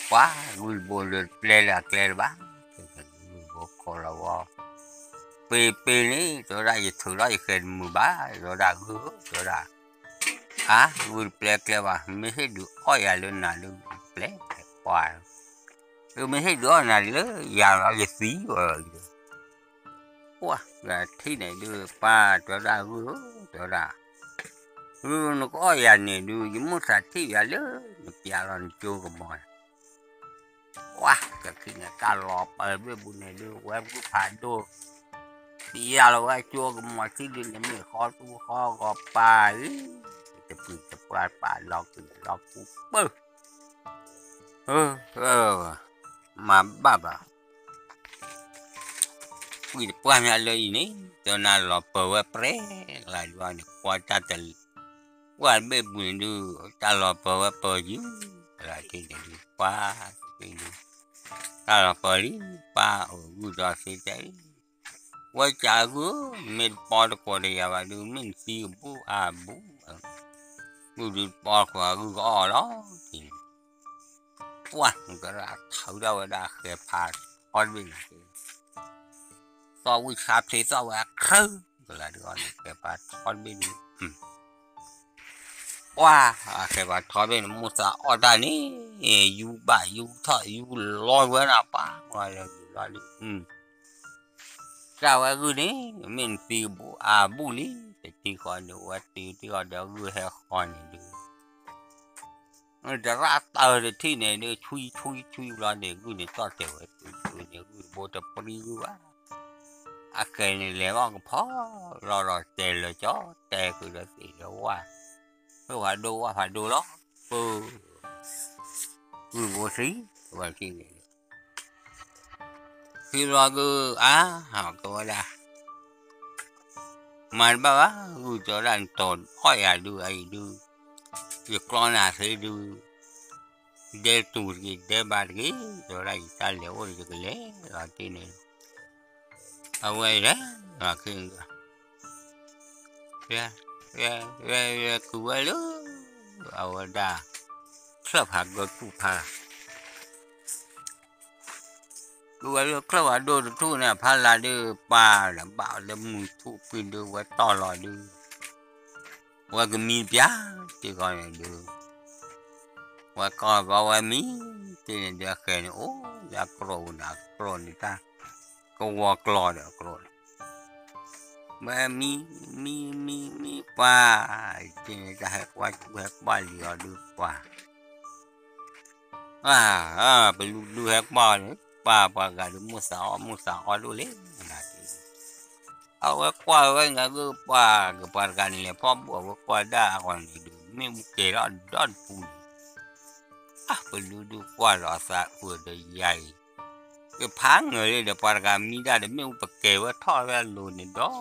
ပှၤ, ဂုၢ်တဘိလၢတပျဲလၢအကျဲလၢၤဘၣ်, ဂုၢ်တဘိခိးလီၤဝဲ, ပ့ၤပ့ၤန့ၣ် တဲဝဲဒၣ် ယထုးထီၣ်ယဃဲၤတမုာ်ဘၣ်, တဲဝဲဒၣ်ဂုၢ်ဧၢ တဲဝဲဒၣ် အါ, ဂုၢ်တပျဲကျဲဘၣ်, မ့ၢ်ဟ့ၣ်ဒုးအီၣ်ယၤလၢနၤလၢပျဲ, ပှၤ, မ့ၢ်ဟ့ၣ်ဒုးအီၣ်နၤလၢယၤလီၤ ယသံဝဲ, ပှၤ, ထံၣ်န့ၣ်ဒုး ပှၤ တဲဝဲဒၣ်ဂုၢ်ဧၢ တဲဝဲဒၣ်, ဂုၢ်နကအီၣ်ယၤန့ၣ်ဒုး ယမိၣ်သးထံၣ်ယၤလၢ နပျးလီၤနကၠိကမီၤ ပှၤ, ကထံၣ်န့ၣ် တၢ်လီၤပၢၤဘ့ၣ်ပူၤန့ၣ်ဒုး ဝဲပူၤဖးဒိၣ်, ပျးလီၤဝဲကၠိကမီၤထံဒုးန့ၣ် မ့ၢ်ဃီတူဃီဂီၤပၢ်အံၤ, တပျံၤတပှၢ်ပာ်လီၤကွံာ်လီၤပူၤပၢၢ်, မၤဘၣ်ဘၣ် ကွံာ်တပှၢ်မးလၢအံၤန့ၣ် တနၤလီၤပၢၤဝဲပြဲကလါဒုးန့ၣ် ကွၢ်တၢ်တလၢၤ, ကွၢ်တဘ့ၣ်ပူၤန့ၣ်ဒုး တၢ်လီၤပၢၤဝဲပၢၤယုၢ်, လၢတ့ၢ်န့ၣ်ဒုး ပှၤ, တ့ၢ်ဒုး, တၢ်လီၤပၢၤလံ, ပၢ်အိၣ်ဂုၢ်ဒီးသ့တဲအံၤ, ကွဲးကးဂုၢ်, မ့ၢ်တပီတကိးတယၤဘၣ်ဒုး မ့ၢ်နသံကဘူၣ်အါဘူၣ်, ဂုၢ်ဒုးတပီတကိးဂုၢ်ကအီၣ်လီၤ, ပှၢ် ကရၣ်ထုးထီၣ်ဝဲဒၣ်အဃဲၤဖးထီတဘ့ၣ်န့ၣ်, သီၣ်ဝံၣ်ဆါဖျ့သီၣ်ဝဲအခၢၣ်, ကလၤဒုးအီၤန့ၣ် ဃဲၤဖးထီတဘ့ၣ်ဒုး ပှၢ် အဃဲၤဖးထီတဘ့ၣ်န့ၣ် မိၢ်သးအီၣ်တၢ်န့ၣ်, ယူဘၣ်ယူထီၣ်ယူလီၤဝဲဒၣ်ပှၢ်, မ့ၢ်လီၤဒုး တၢ်ဝဲဂုၢ်န့ၣ် မ့ၢ်နသံကဘူၣ်အါဘူၣ်လံ, တထံၣ်ဃီဒုး ဝဲတုၤထံၣ်ဃီဒီးဂုၢ်ဟဲဃီန့ၣ်ဒုး တရၣ်တၢၢ်တထံၣ်န့ၣ်ဒုး ဆွံဆွံဆွံဘျီန့ၣ် ဂုၢ်န့ၣ်တီၢ်တဲာ်ဝဲတုၤတုၤန့ၣ် ဂုၢ်တဘိတပြံဂုၢ်ဘၣ်, အဃဲၤန့ၣ်လဲၤဘၣ်ကဖီလီၤဒီးတဲလၢာ်ကၠီ, တဲဃုာ်ဒီးသ့ၣ်ဒီးဝၣ်, ဖုဖးဒိၣ်ဝၣ်ဖးဒိၣ်လီၤ, ပ ဂုၢ်ဘိသံ, ဝဲထံၣ်န့ၣ် ခံဘျီက အါ ကဝဲဒၣ် မၤတဘၣ်ဘၣ်, ဂုၢ်တဲဝဲဒၣ်နတီၤအီၣ်ယၤဒုး အအံၤဒုး, ယကျီနၤသ့ဒုး, ဒဲတူာ်တဂ့ၤ ဒဲဘါတဂ့ၤ, တဲဝဲဒၣ်ယတၢ်လဲၤအိၣ်ဒီးယကလဲၤလီၤတ့ၢ်န့ၣ်, အဝဲလဲၤလီၤခံ ဝဲ ဝဲ ဝဲကုၢ်ဝဲလၢ အဝဲဒၣ် ချၢၣ်ဖးကၢထူၣ်ဖးလၢ်, ကုၢ်ဝဲလၢချၢၣ်ဖးဒိၣ်တထူၣ်န့ၣ် ဖးလၢ်ဒုးပှၤဒီးဘၣ်လၢမုၢ်ထူၣ်ကွံာ်ဒုး ဝဲတီၢ်လီၤဒုး ဝဲကမံပျၢ်တ့ၢ်ဃီန့ၣ်ဒုး ဝဲကီၢ်ဘီဝဲမံတ့ၢ်န့ၣ်ဒုး အဃဲၤန့ၣ်အိၣ်လၢအကြိၣ်န့ၣ် အကြိၣ်န့ၣ်တၢ် ကဝီၤကျီဒီးအကြိၣ်န့ၣ် ဝဲမံ မံ မံ မံပှၢ် တ့ၢ်န့ၣ် တၢ်ဟဲကွၢ်ကူဟဲကွၢ်လံၤအီၤဒုးပှၢ် ပလူဒုးဟဲကွၢ်န့ၣ် ပှၢ်ပှၤဂၤဒုး မိၢ်သးအီၣ် မိၢ်သးအီၣ်ဒိၣ်လံ အဝဲကွၢ်ဝဲန့ၣ်ဒုး ပှၢ်ကပှၤတဂၤန့ၣ်လဲၤဖီၣ်ဘိၣ် အဝဲကွၢ်ဒၣ်အဂီၢ်န့ၣ်ဒုး မ့ၣ်အူကဲၤထီၣ်ဒီတပူၤန့ၣ် အပလူဒုးကွၢ်လီၤအသးအုးဒီးယၤအံၤ ကဖးငၢၤလံဒီး ပှၤတဂၤမံဒၣ်ဒီး မ့ၣ်အူပကဲၤဝဲထီၣ်ဝဲအလိၤန့ၣ်ဒီးဒုး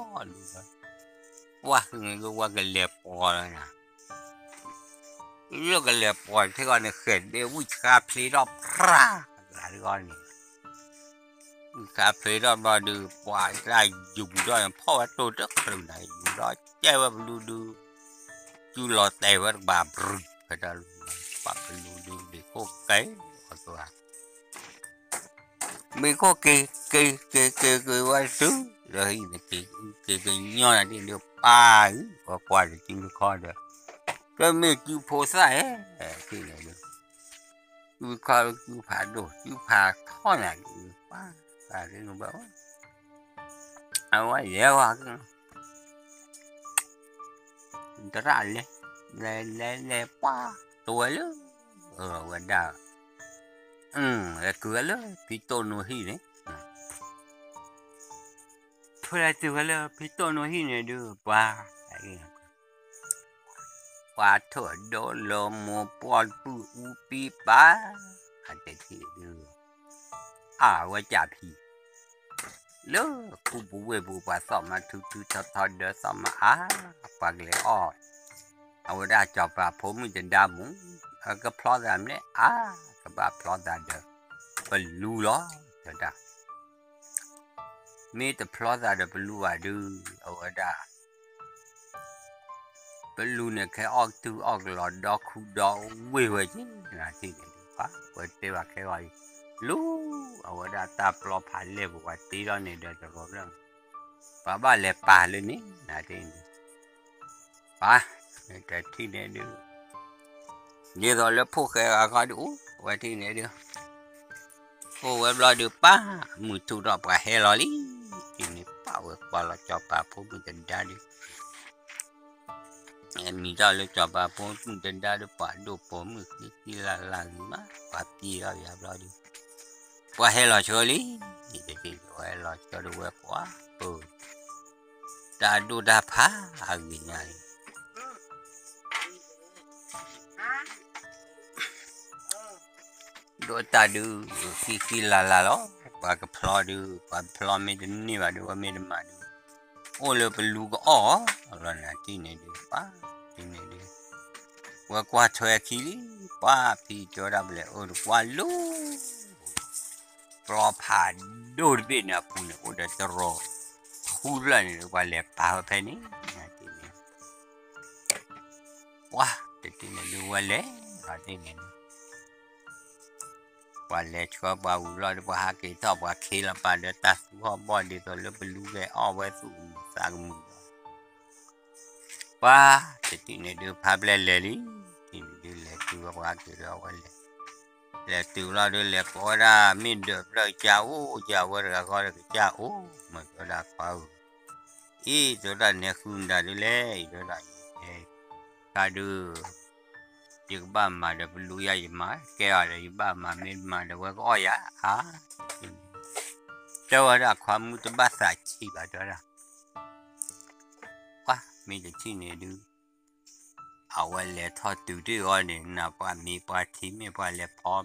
ပှၢ်ဃုန့ၣ်ဒုး ဝဲကလဲၤပိာ်လီၤနၤ လၢကလဲၤပိာ်ထံဂီၢ်န့ၣ် ဃဲၤဒ့ဝံၣ်ဆါဖျ့ထီၣ်ဖြါ တဂၤတဂီၢ်န့ၣ် ဝံၣ်ဆါဖျ့ထီၣ်ဘျီဒုး ပှၤတၢ်ယူၤဒီးဖီၣ်ဝဲတိၢ်တချုးနၤ ယူၤဒီးကဲဝဲပလူဒုး စုလီၤတဲာ်ဝဲတကပၤ ဘြုၢ်ဖဲတၢ်လူၤ ပှၤပလူဒုး ဘ့ၣ်ခိၣ်က့ၤအီၤတဂၤ မ့ၢ်ခိၣ်က့ၤ က့ၤ က့ၤ က့ၤ က့ၤဝဲစု လၢဟံၣ်န့ၣ် က့ၤ က့ၤ က့ၤညီနၤဒ်န့ၣ် ပၢ်အံၤ ပှၤကွၢ်တစုတခီဒီး တမ့ၢ်စုဖိသၣ်ဧဲ န့ၣ်ဒုး စုခီစုဖးဒိၣ် စုဖးထီၣ်နၤဒ်န့ၣ် ပၢ် ပၢ်ဒ်န့ၣ်ဘၣ် အဝဲယဲဝဲ သရၣ်လဲၤ လဲၤ လဲၤ လဲၤ ပှၢ် တဝဲလၢ အဝဲဒၣ် လဲၤကုၤဝဲလၢဖံတိၣ်နိဟံၣ်န့ၣ် ဖဲလဲၤတုၤဝဲလၢဖံတိၣ်နိဟံၣ်န့ၣ်ဒုး ပှၢ် ပှၢ်ထီၣ်ဒိလီၤမိၢ်ပှၢ်ပုၢ်အူပံပၢ် အတထံၣ်ဒုး အဝဲကၢ်ဖံ လၢကူပူၤဝ့ၢ်ပူၤ ပှၤသီၣ်မၤထူထူထီထီဒီးသီၣ်မၤအါ ပှၤကလဲၤအီၣ် အဝဲဒၣ်စီၤပၤဖိမုၣ်တဒါမူး အကဖျီသးမ့ၢ်အါ ကဘၣ်ဖျီသးဒီး ပလူလီၤ တဒၣ် မ့ၢ်တဖျီသးဒီးပလူဘၣ်ဒုး အဝဲဒၣ် ပလူန့ၣ်ခဲအီၣ်ကတုၢ်အီၣ်ကလီၤဒီခူဒီဝ့ၢ်ဝဲက့ၤ နၤထံၣ်န့ၣ်ဒုး ပှၢ် ဝဲတဲဘၣ်ခဲဂီၤအံၤ လူ အဝဲဒၣ်တၢ်ပျီဖးလဲၢ်ပူၤ ပှၤတ့ထီၣ်န့ၣ်ဒီးတရီၤဖျၢၣ် ပှၤဘၣ်လဲၤပာ်လၢန့ၣ် နၤထံၣ်န့ၣ် ပှၢ် တထံၣ်န့ၣ်ဒုး ဒ်သိးလၢဖိၣ်ဃဲဂၤခီဒုး အိၣ်ဝဲထံၣ်န့ၣ်ဒုး အိၣ်ဝဲဘျီဒုး ပၢ် မုၢ်ထူၣ်ထီၣ်ပှၤဟဲလီၤလံ ထံၣ်န့ၣ် ပၢ်ဝဲကွၢ်လီၤစီၤပၤဖိမုၣ်တဒါဒုး မံၤထီၣ်လၢစီၤပၤဖိမုၣ်တဒါဒုး ပှၤဒိၣ်ပိာ်မုၣ်ဃံဃံလၢ်လၢ်ဂ့ၤမး ပှၤပျံၤထီၣ်ယၤဘျီဒုး ပှၤဟဲလီၤဆၢလံ တထံၣ်န့ၣ် ပှၤဟဲလီၤဆၢဒုးဝဲကွၢ် ပၢ် တၢ်ဒိၣ်တၢ်ဖးအဂ့ၤညါလံ ဒိၣ်တၢ်ဒုး ဃံဃံလၢ်လၢ်လီၤ ပှၤကဖျီဒုး ပှၤဖျီမ့ၢ်တန့ၢ်ဘၣ်ဒုး ဝဲမ့ၢ်တမၤဒုး အိၣ်လၢပလူကအီၣ်လီၤ နၤထံၣ်န့ၣ်ဒုး ပၢ် ထံၣ်န့ၣ်ဒုး ဝဲကွၢ်ထွဲခံလံ ပၢ်ဖံတဲဝဲဒၣ်ပလဲၤအၢတကွၢ်လူ ပျီဖးဒိၣ်တဘ့ၣ်န့ၣ်အပူၤန့ၣ် အိၣ်ဒီးတရီၤ ပှၤလဲၤခူလၢာ်န့ၣ် ပှၤလဲၤပာ်ဝဲဖဲန့ၣ်, ပှၤတထံၣ်န့ၣ်ဒုးဝဲလဲၤလီၤတထံၣ်န့ၣ်ဒုး ပှၤလဲၤဆှၢပှၤဝံၤလီၤဒီး ပှၤဟးက့ၤထီၣ် ပှၤခ့လီၤပာ်ဒီးတၢ်သူဟီၣ်ဘီၣ် ဒ်သိးလၢပလူကဲအီၣ်ဝဲသူၣ်ကမုာ်သးကမုာ်လီၤ. ပှၤတထံၣ်န့ၣ်ဒုး ဖါပျဲၢ်လဲၤလံ, တထံၣ်န့ၣ်ဒုး လဲၤတုၤဝဲပှၤက့ၤဒီးအဝဲလဲၤ, လဲၤတုၤလီၤဒုး လဲၤကိးဝဲဒၣ် မ့ၢ်ဒၢးဖျၢၣ်ကစၢ်အိၣ် ကစၢ်ဝဲတဂၤဃီဒီးကစၢ်အိၣ် မ့ၢ်တဲဝဲဒၣ်ခွါဧၢ, အံၤတဲဝဲဒၣ် နဲဃုမတၤဒုးလဲၣ် အံၤတဲဝဲဒၣ် အံၤ တခါဒုး ယကဘၣ်မၤဒီးပလူယၤယမၤ ကဲအီၤဒီး ယဘၣ်မၤမ့ၢ်မၤဒီးဝဲကအီၣ်ယၤဧါ, တဲဝဲဒၣ်ခွါမုၣ်တဘၣ်သးဆံးဘၣ်တဲဝဲဒၣ်, ပှၤမ့ၢ်တထံၣ်န့ၣ်ဒုး အဝဲလဲၤထီၣ်တုၤတ့ၢ်အီၤန့ၣ် နပှၤမ့ၢ်ပှၤထံမ့ၢ်ပှၤလဲၤဖီပာ်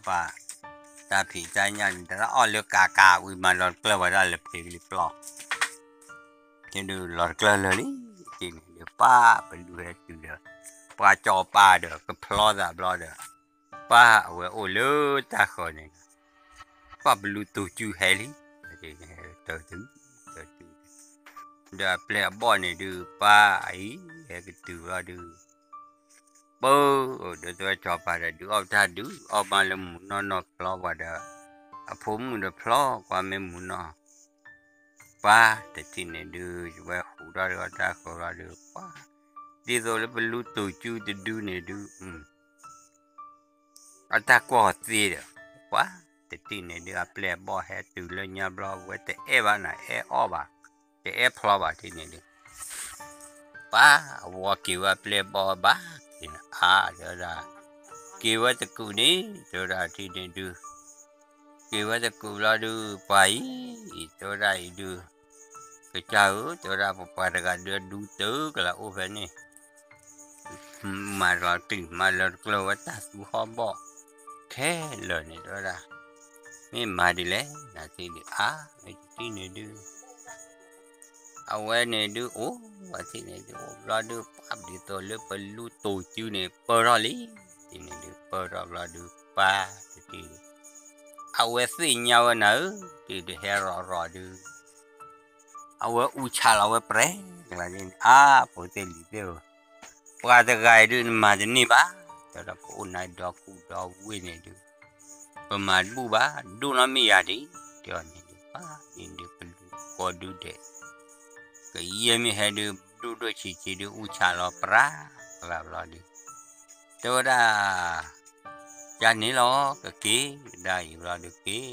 တၢ်ဖံးတၢ်ညၣ်န့ၣ် တၢ်အီၣ်လၢကးကးဝံၤမၤလီၤတကျၢၢ်ဝဲဒၣ်လၢဖံးကလံၤပျီ ကဲဒုးလီၤတကျၢၢ်လၢာ်လံ, တထံၣ်န့ၣ်ဒုး ပှၤပလူဟဲတုၤဒီး ပှၤစီၤပၤဒီးကဖျီသးဘျီဒီး ပှၤအဝဲအိၣ်လၢတၢ်ဃၢၤန့ၣ်, ပှၤပလူတူၤစုဟဲလံ, တတုၤ, တတုၤ, ဒီးအပျဲၢ်အဘီၣ်န့ၣ်ဒုး ပှၤအံၤ ဟဲကတုၤဘျီဒုး ပၢၢ်, ဒီးတဲဝဲစီၤပၤဒီး ဒုးအီၣ်တၢ်ဒုး အီၣ်မးလၢမုၢ်နီၢ်နီၢ်ဖျီပှၤဒီး အဖိမုၣ်ဒီးဖျီကွၢ်မ့ၢ်မုၢ်နီၢ်, ပှၤတထံၣ်န့ၣ်ဒုး ယဝဲဟူးထီၣ်ဒီးတၢ်ဃၢၤလီၤဒုး ပှၤ ဒ်သိးလၢပလူတူၤစုတဒုန့ၣ်ဒုး အတၢ်ကွၢ်သ့ဒီး ပှၤတထံၣ်န့ၣ်ဒုး အပျဲၢ်အဘီၣ်ဟဲတုၤလၢညါဘျီ အဝဲတအဲၣ်ဘၣ်နၤ အဲၣ်အီၣ်ဘၣ်, တအဲၣ်ဖျီဘၣ်တထံၣ်န့ၣ်ဒုး ပှၤအဝဲက့ၤဝဲအပျဲၢ်အဘီၣ်ဘၣ်က့ၤနၤအါ တဲဝဲဒၣ်, က့ၤဝဲတကူာ်န့ၣ် တဲဝဲဒၣ်တထံၣ်န့ၣ်ဒုး က့ၤဝဲတကူာ်ဘျီဒုး ပှၤအံၤ တဲဝဲဒၣ်အံၤဒုး ကစၢ်ဧၢ တဲဝဲဒၣ် ပပှၤတဂၤဒုးဒူတၢ်ကလၤအိၣ်ဖဲန့ၣ် မၤလီၤတံၢ်မၤလီၤတကျၢၢ်ဝဲတၢ်သူဟီၣ်ဘီၣ် ခဲလၢာ်န့ၣ် တဲဝဲဒၣ်, မ့ၢ်မၤဒ်လဲၣ် နၤသ့ၣ်ဒုး အါ မ့ၢ်တထံၣ်န့ၣ်ဒုး အဝဲန့ၣ်ဒုးအိၣ် အထံၣ်န့ၣ်ဒုးအိၣ်ဘျီဒုး ပှၤဒ်သိးလၢပလူတူၤစုန့ၣ် ပၢၢ်ထီၣ်လံ, ထံၣ်န့ၣ်ဒုး ပၢၢ်ထီၣ်ဘျီဒုး ပၢ်တထံၣ်န့ၣ် အဝဲသ့ၣ်ညါဝဲနၤဧၢ, တထံၣ်ဒုးဟဲရီၤရီၤဒုး အဝဲအူဆးလီၤဝဲပြဲၤကျါန့ၣ် အါ ဖိသ့ၣ်လံၤသ့ၣ်ဧၢ, ပှၤတဂၤအံၤဒုးနမၤတန့ၢ်ဘၣ်, တဲဒီးပအိၣ်နၤဒီကူဒီဝ့ၢ်န့ၣ်ဒုး ပမၤတဘူၣ်ဘၣ် ဒိၣ်နီၢ်မ့ၢ်ယၤဒံး, တဲအီၤန့ၣ်ဒုး ပှၤန့ၣ်ဒုးပလူကိးဒုဒဲး ကယဲၢ်မ့ၢ်ဟဲဒုး ဒိၣ်ဒိၣ်ဆံးဆံးဒုး အူဆးလီၤပြးလၢ်ဘျီဒုး တဲဝဲဒၣ် ယၤန့ၣ်လီၤ ကက့ၤဒၣ်အံၤ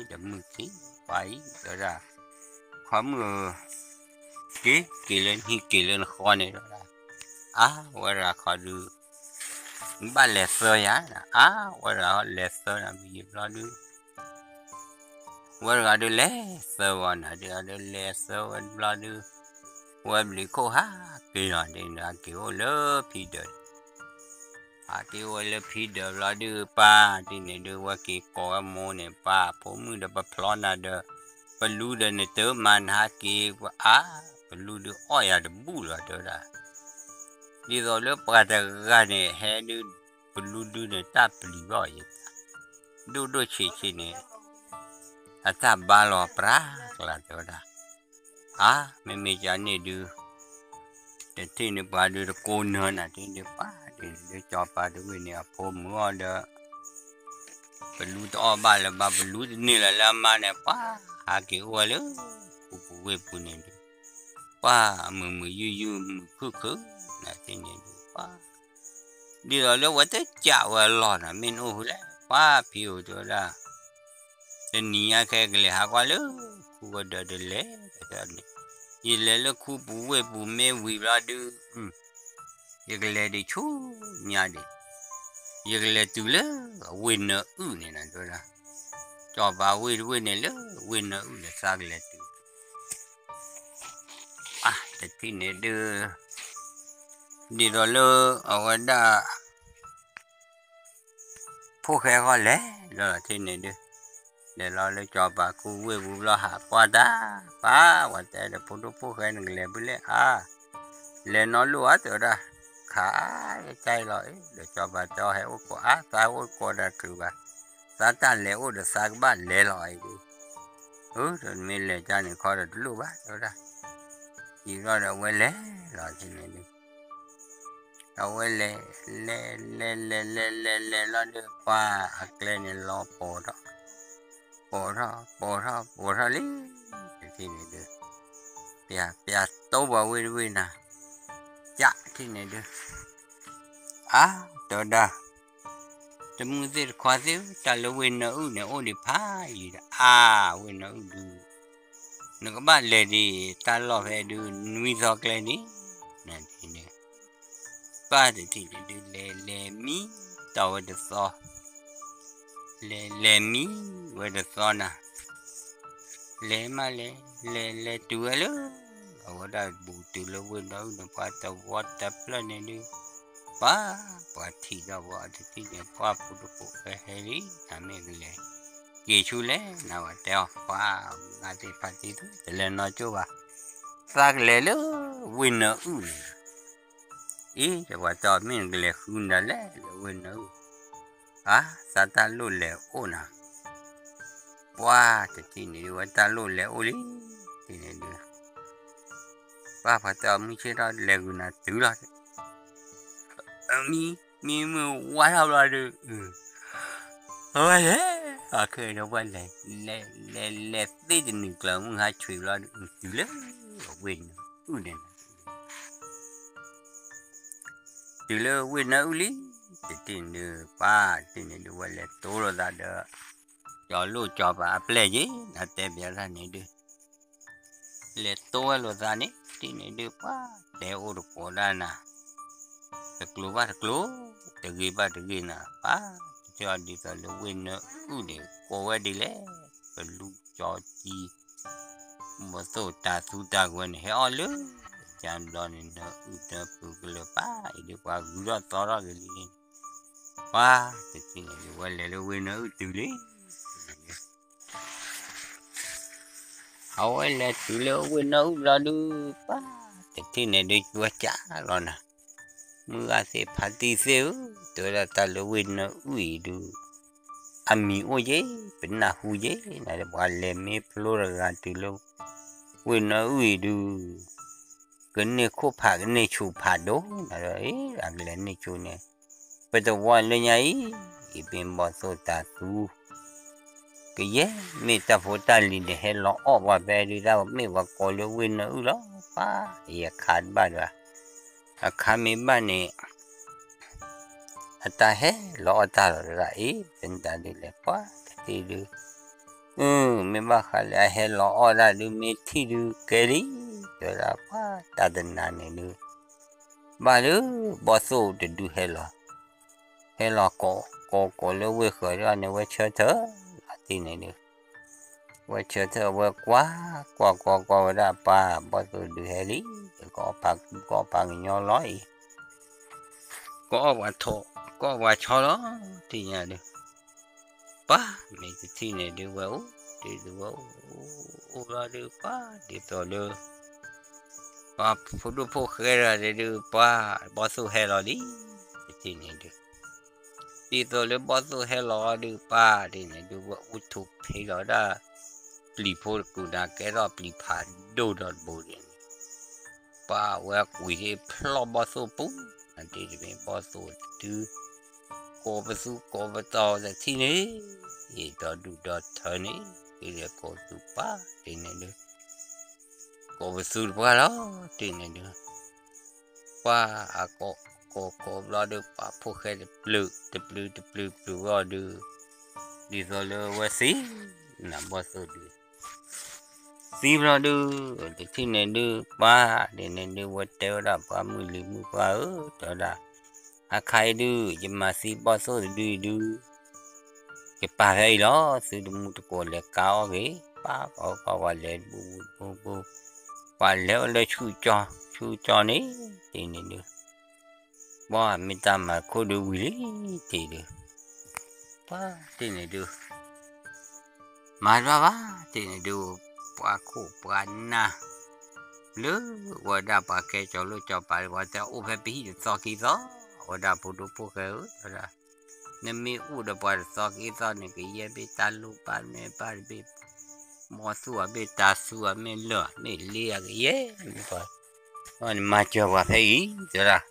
ဘျီဒုး က့ၤဒီးမုၢ်ခံ ပှၤအံၤ တဲဝဲဒၣ် ခွါမုၣ်ဧၢ က့ၤ က့ၤလၢနဟံၣ်က့ၤလၢနဃီန့ၣ် တဲဝဲဒၣ် အါ ဝဲဒၣ်ခီဒုး နဘၣ်လဲၤသၢယၤ အါ ဝဲဒၣ်လဲၤသၢနၤမ့ၢ်ယံာ်ဘျီဒုး ဝဲတဂၤဒုးလဲၤသၢဝဲနၤ တဂၤဒုးလဲၤသၢဝဲဘျီဒုး ဝဲဘျုးခိၣ်ဟးက့ၤလီၤဒ်န့ၣ် ဟးက့ၤအိၣ်လၢဖံဒၢး ဟးက့ၤအိၣ်ဝဲလၢဖံဒၢးဘျီဒုး ပၢ်တထံၣ်န့ၣ်ဒုး ဝဲက့ၤကိးဝဲမိၢ်န့ၣ် ပၢ်ဖိမုၣ်ဒီးပဖျီနၤဒီး ပလူဒီးနတမၤနဟးက့ၤ ပအါ ပလူဒုးအီၣ်ယၤတဘူၣ်လီၤ တဲဝဲဒၣ် ဒ်သိးလၢပှၤတဂၤန့ၣ် ဟဲဒုး ပလူဒုးန့ၣ် တၢ်ပျံၤဘၣ်အီၤယဲ ဒိၣ်ဒိၣ်ဆံးဆံးန့ၣ် အတၢ်ဘါလီၤပြးကျါ တဲဝဲဒၣ် အါ မ့မ့ၢ်ကန့ၣ်ဒုး တထံၣ်န့ၣ်ပှၤဒုးတကိးနၢၤနၤ တထံၣ်န့ၣ်ပှၤဒုးလၢစီၤပၤတဝ့ၢ်န့ၣ် အဖိမုၣ်အီၤဒီး ပလူတအီၣ်ဘၣ်လၢၤဘၣ် ပလူတန့ၢ်လၢၤလၢအမါန့ၣ် ပှၤဟးက့ၤအိၣ်ဝဲလၢ ခူပူၤဝ့ၢ်ပူၤန့ၣ်ဒုး ပှၤမုာ်မုာ်ယုၢ်ယုၢ်မုာ်ခုၣ်ခုၣ် နၤသ့ၣ်န့ၣ်ဒုး ပှၤ ဒ်သိးလၢဝဲတကးဝဲအလီၢ်နီၤ မ့ၢ်နအိၣ်ဖဲလဲၣ် ပှၤဖံအိၣ်တဲဝဲဒၣ် တနံၤညါခဲကလဲၤဟးကွၢ်လၢ ခူဝဲဒၢးတလဲၤ ယလဲၤလၢခူပူၤဝ့ၢ်ပူၤမ့ၢ်ဝံၤဘျီဒုး ယကလဲၤဒံးဆူညါဒံး ယကလဲၤတုၤလၢအဝ့ၢ်နၢအုၣ်န့ၣ်နၤတဲဝဲဒၣ် စီၤပၤဝ့ၢ်တဝ့ၢ်န့ၣ်လၢဝ့ၢ်နၢအုၣ်န့ၣ် သးကလဲၤတုၤ တထံၣ်န့ၣ်ဒုး ဒ်သိးလၢအဝဲဒၣ် ဖိၣ်ဃဲဃီလဲၤလီၤလီၤထံၣ်န့ၣ်ဒုး လဲၤလီၤလၢစီၤပၤခူဝ့ၢ်ပူၤဘျီဟးကွၢ်တၢ် ပၢ်ဝဲတဲဒီး ဖိဒိၣ်ဖိၣ်ဃဲနကလဲၤဖဲလဲၣ်အါ လဲၤနီလိၣ်ဧါတဲဝဲဒၣ် ခးအါယတၢ်အံၤလီၤအံၤ ဒီးစီၤပၤတဲအီၤဟဲအိၣ်ကိးအါ သးဟဲအိၣ်ကိးတၢ်တချုးဘၣ် သးတၢ်လဲၤအိၣ်ဒီးသးကဘၣ်လဲၤလီၤအံၤဒုး အၢ ဒီးမ့ၢ်လဲၤကၢ်န့ၣ်ခီဒီးတလိၣ်ဘၣ်တဲဝဲဒၣ် ယံာ်ထီၣ်ဒီးအဝဲလဲၤလီၤတထံၣ်န့ၣ်ဒုး, အဝဲလဲၤ လဲၤ လဲၤ လဲၤ လဲၤ လဲၤ လဲၤလီၤဒုး ပှၤအကျဲန့ၣ်လီၤပိာ်ထီၣ်, ပိာ်ထီၣ် ပိာ်ထီၣ် ပိာ်ထီၣ်လံ တထံၣ်န့ၣ်ဒုး, ပျၢ် ပျၢ်တိပှၤဝ့ၢ်တဝ့ၢ်နၤ, ကၠးတထံၣ်န့ၣ်ဒုး, အါ တဲဝဲဒၣ် တမုၢ်သ့ၣ်တခွါသ့ၣ်ဧၢ, တၢ်လၢဝ့ၢ်နၢအုၣ်န့ၣ် အိၣ်ဒံးဖးယံၤဒီး အါ ဝ့ၢ်နၢအုၣ်ဒုး, နကဘၣ်လဲၤဒံး တၢ်လီၢ်ဖဲဒုး နွံသီကျဲန့ၣ်, နထံၣ်န့ၣ်, ပၢ်တထံၣ်န့ၣ်ဒုး လဲၤ လဲၤမံတီၢ်ဝဲတသီ, လဲၤ လဲၤမံဝဲတသီနၤ, လဲၤမးလဲၤ လဲၤ လဲၤတုၤဝဲလၢ အဝဲဒၣ်ဘူးတုၤလၢဝ့ၢ်နၢအုၣ်န့ၣ် ပှၤတဝီတဖျၢၣ်န့ၣ်ဒုး, ပှၤ ပှၤထံၣ်ဒီးပှၤတထံၣ်န့ၣ် ပှၤဖိဒိၣ်ဖိၣ်ဃဲဟဲလံ, နမ့ၢ်ကလဲၤ က့ၤဆူလဲၣ် နဝဲတဲအီၤ ပှၤ မုၢ်ဂၤသ့ၣ်ဖါတံၢ်သ့ၣ် တလဲၤနီၢ်ကၠိဘၣ်, သးကလဲၤလၢဝ့ၢ်နၢအုၣ်န့ၣ်, အံၤ တဲပှၤတဲအီၤ မ့ၢ်နကလဲၤဃုနၤလဲၣ်လၢဝ့ၢ်နၢအုၣ်, အါ သးတၢ်လိၣ်လဲၤအိၣ်နၤ, ပှၤတထံၣ်န့ၣ်ဒုး ဝဲတၢ်လိၣ်လဲၤအိၣ်လံ, တထံၣ်န့ၣ်ဒုး ပှၤ ပှၤတဲအီၤ မုၢ်ဆ့ၣ်ထီၣ်လဲၤဃုာ်နၤတုၤလီၤ, မံ မံမုၢ်ဝါထီၣ်ဘျီဒုး, အဝဲလဲၤ အခဲဒီးပှၤလဲၤ လဲၤ လဲၤ လဲၤသ့ၣ်တနုာ်ကျၢၤ မုၢ်ဟါဆံးဘျီဒုး တုၤလၢဝ့ၢ်နၢအုၣ်န့ၣ် တုၤလၢဝ့ၢ်နၢအုၣ်လံ, တထံၣ်န့ၣ်ဒုး ပှၤတထံၣ်န့ၣ်ဒုး ဝဲလဲၤတိလိာ်သးဒီး ကၠီၤလိၣ်ကၠီၤပၤအပျဲၢ်က့ၤ နတဲဘၣ်တၢ်န့ၣ်ဒုး လဲၤတိဝဲလိာ်သးန့ၣ် တထံၣ်န့ၣ်ဒုး ပှၤတဲအိၣ်တကိးဒၣ်နၤ, တကျိၤဘၣ်တကျိၤ, တဂ့ၤဘၣ်တဂ့ၤနၤ, ပှၤ တထံၣ်အီၤဒ်သိးလၢဝ့ၢ်နၢအုၣ်န့ၣ် ကိးဝဲဒ်လဲၣ်, ကလူကၠီကံ ဘီၣ်သိၣ်တၤသူတၤကွဲၤန့ၣ် ဟဲအီၣ်လၢ ကၠၢဘျီန့ၣ် နၢအုၣ်နၢပူၤကလၢၤပၢ်အံၤဒုး ပှၤဂုၤထီၣ်သီထီၣ်က့ၤလံန့ၣ်, ပှၤတထံၣ်န့ၣ်ဒုး ဝဲလဲၤလၢဝ့ၢ်နၢအုၣ်တုၤလံ, အဝဲလဲၤတုၤလၢဝ့ၢ်နၢအုၣ်ဘျီဒုး ပှၤတထံၣ်န့ၣ်ဒုး ကၠွဲကၠးလီၤနၤ, မုၢ်ဂၤသ့ၣ်ဖါတံၢ်သ့ၣ်ဧၢ, တဲဝဲဒၣ်တၢ်လၢဝ့ၢ်နၢအုၣ်အံၤဒုး အမံၤအိၣ်ယဲ, ပနၢ်ဟူယဲ, နဒီးပှၤလဲၤမ့ၢ်ဖျိတဂၤတုၤလၢ ဝ့ၢ်နၢအုၣ်အံၤဒုး ကန့ၢ်ခိၣ်ဖးကန့ၢ်ဆူၣ်ဖးဒိၣ်, နဒီး အကလဲၤန့ၢ်ဆူၣ်န့ၣ် ပတဝီလၢညါအံၤ, အံၤပ့ၤဘီၣ်သိၣ်တၤသူ ကယဲၢ်မ့ၢ်တၢ်ဖိတၢ်လံၤန့ၣ် ဟဲလီၤအီၣ်ပှၤဖဲဒုး တၢ်မ့ၢ်ပှၤကိးလၢဝ့ၢ်နၢအုၣ်လီၤ, ပှၤအံၤအခါတဘၣ်ဒီး အခါမ့ၢ်ဘၣ်န့ၣ် အတၢ်ဟဲလီၤအီၣ်တၢ်လီၤဒၣ်အံၤ သတးဒုးလဲၤပှၤတထံၣ်ဒုး, အၢ မ့ၢ်ဘၣ်ဃးလၢအဟဲလီၤအီၣ်တၢ်ဒုး မ့ၢ်ထံၣ်ဒုးကဲလံ, တဲဝဲဒၣ်ပှၤတၢ်တနၤန့ၣ်ဒုး ဘၣ်လၢဘီၣ်သိၣ်တဒုဟဲလီၤ, ဟဲလီၤကိး ကိး ကိးလၢဝ့ၢ်ဃၢၤဒၣ်န့ၣ် ဝဲဆၢထၢၣ် အတထံၣ်န့ၣ်ဒုး ဝဲဆၢထၢၣ်ဝဲကွၢ် ကွၢ်ကွၢ်ကွၢ်ဝဲဒၣ်ပှၤ ဘီၣ်သိၣ်ဒုးဟဲလံ, ကအီၣ်ဖးကူ ကအီၣ်ဖးကညီလီၤအံၤ, ကအီၣ်ပှၤထိး ကအီၣ်ပှၤဆီလီၤ, ထံၣ်ညါဒုး ပှၤမ့ၢ်တထံၣ်န့ၣ်ဒုး ဝဲအိၣ် ဒုးဝဲအိၣ် အိၣ်လီၤဒုး ပှၤဒ်သိးလၢ ပှၤဖိဒိၣ်ဖိၣ်ဃဲတဂၤဒုး ပှၤဘီၣ်သိၣ်ဟဲလီၤလံ, တထံၣ်န့ၣ်ဒုး ဒ်သိးလၢဘီၣ်သိၣ်ဟဲလီၤဒုး ပှၤဒ်န့ၣ်ဒုး ဝဲအိၣ်ထူၣ်ဖံးလီၤဒၣ် ပျံၤဖိတကူာ်နၤ ကဲထီၣ်ပျံၤဖးဒိၣ်ဒီးတဘိန့ၣ် ပှၤဝဲကွံာ်ဒ်ဖျီၣ်ဘီၣ်သိၣ်ပူၤ, နဒ်တမ့ၢ်ဘီၣ်သိၣ်တဒု ကိးပသူကိးပသီတထံၣ်န့ၣ်, ယဒီဒူၣ်ဒီထၢန့ၣ် ဒ်လဲၤကိးပသူပှၤဒ်န့ၣ်ဒုး ကိးပသူတပှၢ်လီၤ, ဒ်န့ၣ်ဒုး ပှၤအကိးကိးကိးဘျီဒုး ပှၤဖိၣ်ဃဲတပျုာ် တပျုာ်တပျုာ်ပျုာ်ဘျီဒုး ဒ်သိးလၢဝဲသံ နဘီၣ်သိၣ်ဒုး သံဘျီဒုး တထံၣ်န့ၣ်ဒုး ပှၤဒ်န့ၣ်ဒုး ဝဲတဲဝဲဒၣ်ပှၤမုၢ်လံၤမုၢ်ပှၢ်ဧၢ တဲဝဲဒၣ် အခါအံၤဒုး ယမၤသံဘီၣ်သိၣ်တဒုအံၤဒုး ယပာ်ဖဲအံၤလီၤ, သုတမူတကိးလဲၤကါအီၣ်ဂ့ၤ, ပှၤပှၤပှၤလဲၤတဘူၣ်ဘူၣ်တဘူၣ်ဘူၣ်, ပှၤလဲၤအိၣ်လၢဆူၣ်ကၠီ ဆူၣ်ကၠီန့ၣ် တထံၣ်န့ၣ်ဒုး ပှၤမ့ၢ်တၢ်မၤခိၣ်ဒုးဝံၤလံ တထံၣ်ဒုး ပှၤတထံၣ်န့ၣ်ဒုး မၤတဘၣ်ဘၣ် တထံၣ်န့ၣ်ဒုး ပှၤခိၣ်ပှၤနၢ် လၢဝဲဒၣ်ပှၤကဲကၠီၤလိၣ်ကၠီၤပၤ ပှၤတဲအိၣ်ဖဲပဟံၣ်တသီခံသီ အဝဲဒၣ်ဖိဒိၣ်ဖိၣ်ဃဲဧၢ တဲဝဲဒၣ် နမ့ၢ်အိၣ်ဒီးပှၤတသီခံသီန့ၣ် ကယဲၢ်ဘ့ၣ်တၢ်လိၣ်ဘၣ်မဲာ်ဘၣ်တဘ့ၣ် ဘီၣ်သိၣ်အမ့ၢ်တၤဆူအမ့ၢ်လၢာ် မ့ၢ်လ့အကယဲၢ်မ့ၢ်ပှၤ, နမၤစၢၤပှၤဖဲအံၤ တဲဒၣ်,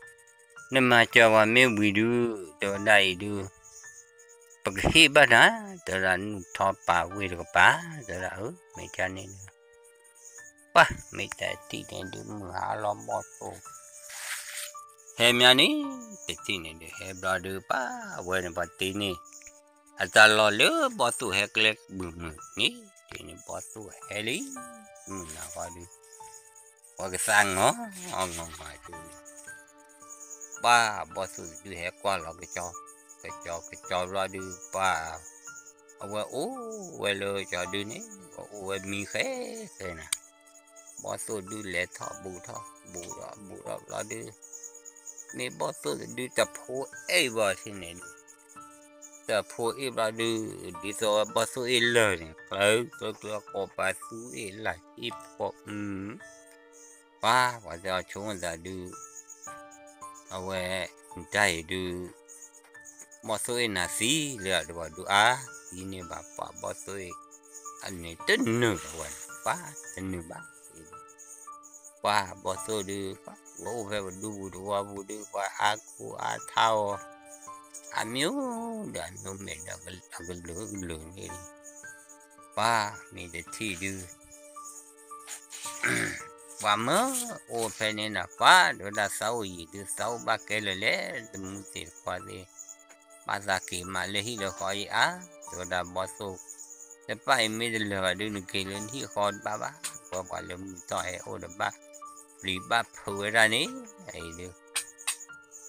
နမၤစၢၤပှၤမ့ၢ်ဝံၤဒုး တဲဝဲဒၣ်အံၤဒုး ပကဟ့ၣ်ဘၣ်နၤ, တဲဝဲဒၣ် နုၢ်ထီပာ်ဝ့ၢ်တကပၤ, တဲဝဲဒၣ် အၢ မ့ၢ်ကန့ၣ်ဒုး ပှၤ မ့ၢ်တထံၣ်န့ၣ်ဒုး မုၢ်ဟါလီၤဘီၣ်သိၣ် ဟဲမးန့ၣ်, တထံၣ်န့ၣ်ဒုး ဟဲဘျီဒုး ပှၤဝဲန့ၣ်ပှၤတ့န့ၣ် အတၢ်လီၢ်လၢဘီၣ်သိၣ်ဟဲကျဲဘုၣ်မုၢ်န့ၣ်, တ့န့ၣ်ဘီၣ်သိၣ်ဟဲလံ, မုၢ်နၤဃီဒုး ပှၤကသးငီၤ အီၤငီၤမးဒုး ပှၤဘီၣ်သိၣ်တဒုဟဲကွၢ်လီၤကစီၤ, ကစီၤကစီၤဘျီဒုး ပှၤ အဝဲအိၣ်ဝဲလၢကစီၤဒုးန့ၣ် အအိၣ်ဝဲမံဃဲဃဲနၤ, ဘီၣ်သိၣ်ဒုးလဲၤထီၣ်ဘူးထီၣ် ဘူးထီၣ်ဘူးထီၣ်ဘျီဒုး မ့ၢ်ဘီၣ်သိၣ်တဒုတဖိအ့ၣ်ဘၣ်ထံၣ်န့ၣ်ဒုး တဖိအ့ၣ်ဘျီဒုး ဒ်သိးဝဲဘီၣ်သိၣ်အ့ၣ်လၢာ်န့ၣ် ကျၢၤကျၢၤကိးပသူအ့ၣ်လၢ်ဟံၣ်ဖိ, ပှၤ ပှၤတဲအီၤဆိကမိၣ်သးဒုး အဝဲ နတၢ်အံၤဒုး ဘီၣ်သိၣ်အ့ၣ်နၤသံလၢအဒိးဘၣ်ဒုးအါ, သံန့ၣ်ဘၣ်ပှၤဘီၣ်သိၣ်အ့ၣ် အန့ၣ်တနုာ်လီၤဝဲန့ၣ် ပှၤတနုာ်ဘၣ် ပှၤဘီၣ်သိၣ်ဒုး ပှၤဝဲအိၣ်ဖဲပဒူပူၤတဝီပူၤဒုး ပှၤအါခိၣ်အါထါအီၤ အမျိုးဒီးအမျိုးမဲာ်ဒီးအကလုာ်ကလုာ်န့ၣ် ပှၤမ့ၢ်တထံၣ်ဒုး ပှၤမၢအိၣ်ဖဲန့ၣ်နၤ ပှၤဒိးဒၣ်သးအိၣ်ယံာ်ဒုး သးအိၣ်ဘၣ်ကဲလၢာ်လဲၣ် တမူသ့ၣ်တခွါသ့ၣ် ဘၣ်သးက့ၤမးလၢဟံၣ်လၢဃီအံၤအါ, တဲဝဲဒၣ်ဘီၣ်သိၣ် တပၣ်အံၤမ့ၢ်တလၢာ်ဘၣ်ဒုး နက့ၤလၢနဟံၣ်ဃီတဘၣ်ဘၣ်, ပှၤပှၤလၢမုၢ်ထီၣ်ဟဲအိၣ်ဒီးဘၣ် ပျံၤဘၣ်ဖုးဝဲဒၣ်န့ၣ် အံၤဒုး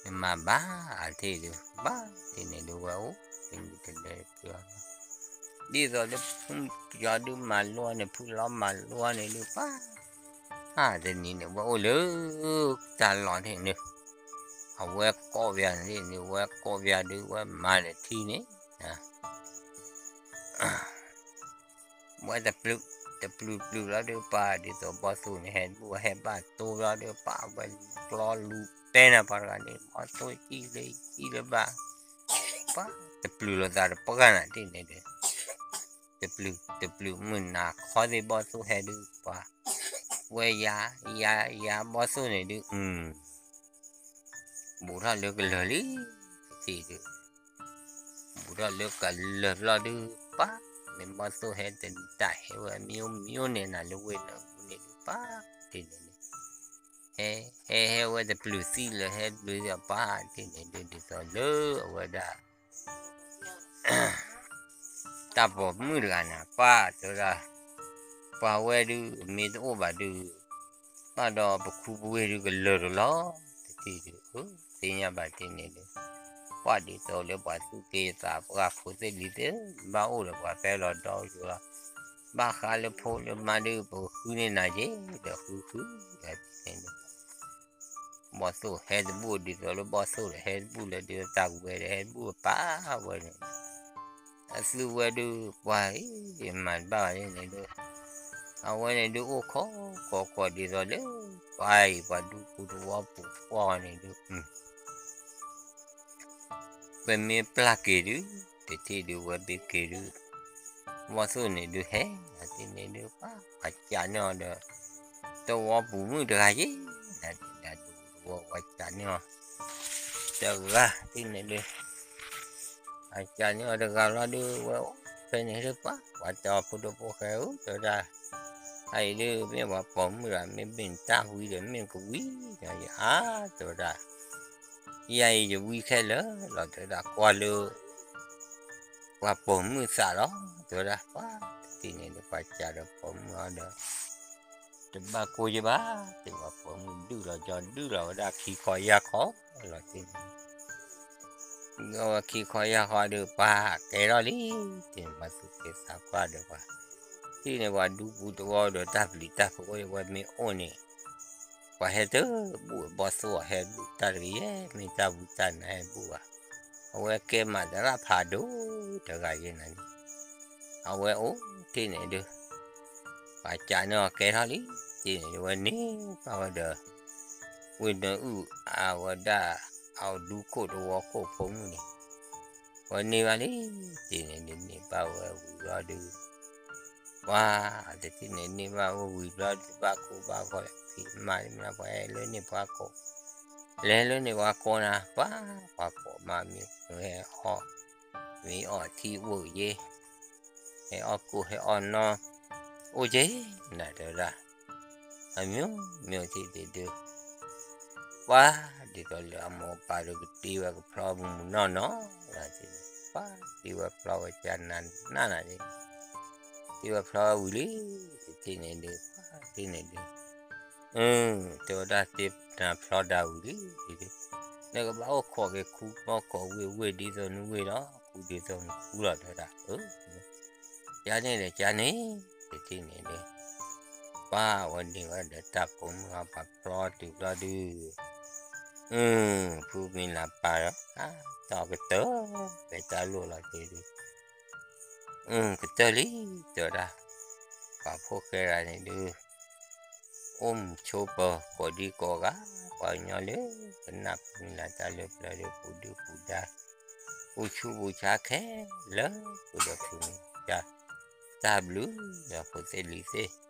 နမၤဘၣ်အထံၣ်ဒုး ဘၣ်ထံၣ်န့ၣ်ဒုးဝဲအိၣ် တမုၢ်တလဲၤ ဒ်သိးလၢဖုကၠီဒုးမၤလိန့ၣ် ဖုလီၤမၤလိန့ၣ်ဒုး ပှၤ တနံၤန့ၣ် ဝဲအိၣ်လၢ တၢ်လီၢ်န့ၣ် အဝဲကိးပယၤန့ၣ် ဝဲကိးပယၤဒုးဝဲမၤဒီးထံၣ်န့ၣ် ဝဲတပျုာ် တပျုာ်ပျုာ်လီၤဒုး ပှၤဒ်သိးဘီၣ်သိၣ်န့ၣ် ဟဲတဘူၣ် ဟဲဘၣ်တိဘျီဒုး ပှၤဝဲကျီလူၤပဲနၤ ပှၤတဂၤန့ၣ် ဘီၣ်သိၣ်စံၣ်လၢစံၣ်လၢဘၣ် ပှၤတပျုာ်လိာ်သးတပှၢ်နၤတ့ၢ်န့ၣ်ဒီး တပျုာ် တပျုာ်မုၢ်နၤခီသ့ၣ်ဘီၣ်သိၣ်ဟဲဒုး ပှၤ ဝဲယၤ ယၤ ယၤဘီၣ်သိၣ်န့ၣ်ဒုး အ ဘူးထီၣ်လၢကလၢာ်လံ တထံၣ်ဒုး ဘူးထီၣ်လၢကလၢာ်ဘျီဒုး ပှၤ မ့ၢ်ဘီၣ်သိၣ်ဟဲတဒုးတၢ်ဟဲဝဲမံမံန့ၣ်နၤလၢဝ့ၢ်နၢ်ပူၤန့ၣ်ဒုး ပှၤ တ့ၢ်န့ၣ်န့ၣ် ဟဲ ဟဲ ဟဲဝဲတပျုာ်သံလၢဟဲတပျုာ်သံအပှၤ တ့ၢ်န့ၣ်ဒုး ဒ်သိးလၢအဝဲဒၣ် တၢ်ပိာ်မုၣ်တဂၤန့ၣ် ပှၤ တဲဝဲဒၣ် ပှၤဝဲဒုး မ့ၢ်တအိၣ်ဘၣ်ဒုး ဘၣ်ဒီးပခူပဝ့ၢ်ဒုးကလၢာ်တလီၤ တထံၣ်ဒုး သ့ၣ်ညါဘၣ်တ့ၢ်န့ၣ်ဒုး ပှၤဒ်သိးလၢပှၤသူၣ်က့သးပှၢ်ဖိသ့ၣ်လံၤသ့ၣ် ဘၣ်အိၣ်ဒီးပှၤဖဲလီၤဒီးယိၤလီၤ ဘၣ်ဃးလၢဖိလၢမါဒုး ပဃုန့ၢ်နၤက့ၤ ဒီးဃုဃု တ့ၢ်န့ၣ်ဒုး ဘီၣ်သိၣ်ဟဲတဘူၣ်ဒ်သိးလၢဘီၣ်သိၣ်ဒီးဟဲတဘူၣ်လၢဒုးတၢ်ကဝဲၤဒီးဟဲတဘူၣ်ပာ်ဝဲန့ၣ် အသုဝဲဒုး ပှၤအံၤ မၤတဘၣ်ဘၣ်န့ၣ်ဒုး အဝဲန့ၣ်ဒုးအိၣ်ခိးခိးခိးဒ်သိးလၢ ပှၤအံၤ ပှၤဒူပူၤတဝီပူၤကွၢ်န့ၣ်ဒုး ပမ့ၢ်ပျၢ်က့ၤဒုး တထံၣ်ဒုးဝဲဘ့ၣ်က့ၤဒုး ဘီၣ်သိၣ်န့ၣ်ဒုးဟဲ တ့ၢ်န့ၣ်ဒုး ပှၤ ပှၤကးန့ၢ်အီၤဒီး တဝီပူၤမုၣ်တဂၤယ့ၤ နဒုးတဝီ ပှၤကးန့ၢ်အီၤ တဂၤ တ့ၢ်န့ၣ်ဒုး ပှၤကးန့ၢ်အီၤတဂၤလီၤဒုး ဝဲအိၣ်ဖဲန့ၣ်ဒုး ပှၤ ပှၤတဲအီၤဖိဒိၣ်ဖိဃဲဧၢ တဲဝဲဒၣ် အအံၤဒုး မ့ၢ်ပှၤပိာ်မုၣ်တဂၤ မ့ၢ်ဘၣ်နတၢ်ဝံဒီး မ့ၢ်ကဝံဒီးယၤ တဲဝဲဒၣ် ယၤအံၤယဝံခဲလၢာ်လီၤ တဲဝဲဒၣ် ကွၢ်လၢ ပှၤပိာ်မုၣ်သးလီၤ တဲဝဲဒၣ် ပှၤတထံၣ်န့ၣ်ဒုး ပှၤကးဒီးပိာ်မုၣ်အီၤဒီး တဘၣ်ကိၢ်ယဘၣ် တဲဝဲပိာ်မုၣ်ဒုးလီၤကၠီဒုးလီၤဝဲဒၣ်ခံခီယၢ်ခီလီၤတ့ၢ်န့ၣ် ဝဲခံခီယၢ်ခီဒုး ပှၤကဲထီၣ်လံ တ့ၢ်န့ၣ် ပှၤသူၣ်က့သးပှၢ်ဒီးပှၤ တ့ၢ်န့ၣ် ပှၤဒူပူၤတဝီဒီးတၢ်ပျံၤတၢ်ဖုးအိၣ်ဝဲမ့ၢ်အိၣ်န့ၣ် ပှၤဟဲတဘူၣ်ဘီၣ်သိၣ်အဟဲဘူၣ်တၢ်တဂ့ၤယဲ မ့ၢ်တၢ်ဝံတၢ်နါဟဲဘူၣ်ဘၣ် အဝဲကဲမးသရၣ်ဖးဒိၣ်တဂၤယဲနၤန့ၣ် အဝဲအိၣ်တ့ၢ်န့ၣ်ဒုး ပှၤကးန့ၢ်အီၤကဲထီၣ်လံ တ့ၢ်န့ၣ်ဒုး ဝဲန့ၢ်ဘၣ်ဝဲဒီး ဝ့ၢ်နၢအုၣ်အဝဲဒၣ် အဒူခိၣ်တဝီခိၣ်ဖိမုၣ်န့ၣ် ဝဲန့ၢ်ဘၣ်လံ တ့ၢ်န့ၣ်ဒုး န့ၢ်ဘၣ်ဝဲဝံၤလီၤဒုး ပှၤတထံၣ်န့ၣ်န့ၢ်ဘၣ်အိၣ်ဝံၤဘျီဒုး ဘၣ်ကိၢ်ဘၣ်ဂီၤလၢဖံးမၤန့ၢ်မနုၤ ပှၤဟဲလၢန့ၣ်ပှၤကိး, လဲၤလၢန့ၣ်ပှၤကိးနၤ ပှၤ ပှၤကိးမၤမ့ၢ်ဟဲအီၣ်, မ့ၢ်အီၣ်ထံအိၣ်ယ့ၤ, ဟဲအီၣ်ကိၢ်ဟဲအီၣ်နီၢ်, အိၣ်က့ၤနၤတဲဝဲဒၣ်, အမျိုးမျိုးထံၣ်ဒုးဒုး ပှၤဒ်သိးလၢအမိၢ်အပၢ်ဒီးကတ့ဝဲကဖျီမုၢ်မုၢ်နီၢ်နီၢ်လီၤန့ၣ်, ပှၤတ့ဝဲဖျီဝဲကနၤနးနးန့ၣ်, တ့ဝဲဖျီဝံၤလံ, တထံၣ်န့ၣ်ဒုး ပှၤတထံၣ်န့ၣ်ဒုး, တဲဝဲဒၣ်တ့နၤဖျီဒၣ်ဝံၤလံ, နကဘၣ်အိၣ်ခိးက့ၤခူ အိၣ်ခိးဝ့ၢ် ဝ့ၢ်ဒ်သိးနဝ့ၢ်လီၤ ခူဒ်သိးနခူလီၤ တဲဝဲဒၣ်, ကန့ၣ်ဒီးကန့ၣ်, တထံၣ်န့ၣ်ဒုး ပှၤဝဲန့ၢ်ဝဲဒီးတၢ်ဖိမုၣ် ပှၤဖျီတုၤဘျီဒုး, ဖုမံၤလၤပၢ်ဒီး တီၢ်ကတၢၢ် ဖဲတၢ်လိၣ်လီၤတ့ၢ်ဒုး, ကတၢၢ်လံ တဲဝဲဒၣ်, ပှၤဖိၣ်ဃဲဂၤန့ၣ်ဒုး အိၣ်မုာ်ဆိးပၢၤ ကိးဒံကိးဂၤ, ပှၤကညီလၢကနၣ်ဖုမံၤလၤတၢ်လၢပျၢၤဒီး ပူၤဒုၣ်ပူၤဒါ, ပူၤဆူးပူၤဆါခဲလၢာ် ပူၤဒီးဖုမံၤလၤတၢ်, တၢ်ဘျုးဒီးဖိသ့ၣ်လံၤသ့ၣ်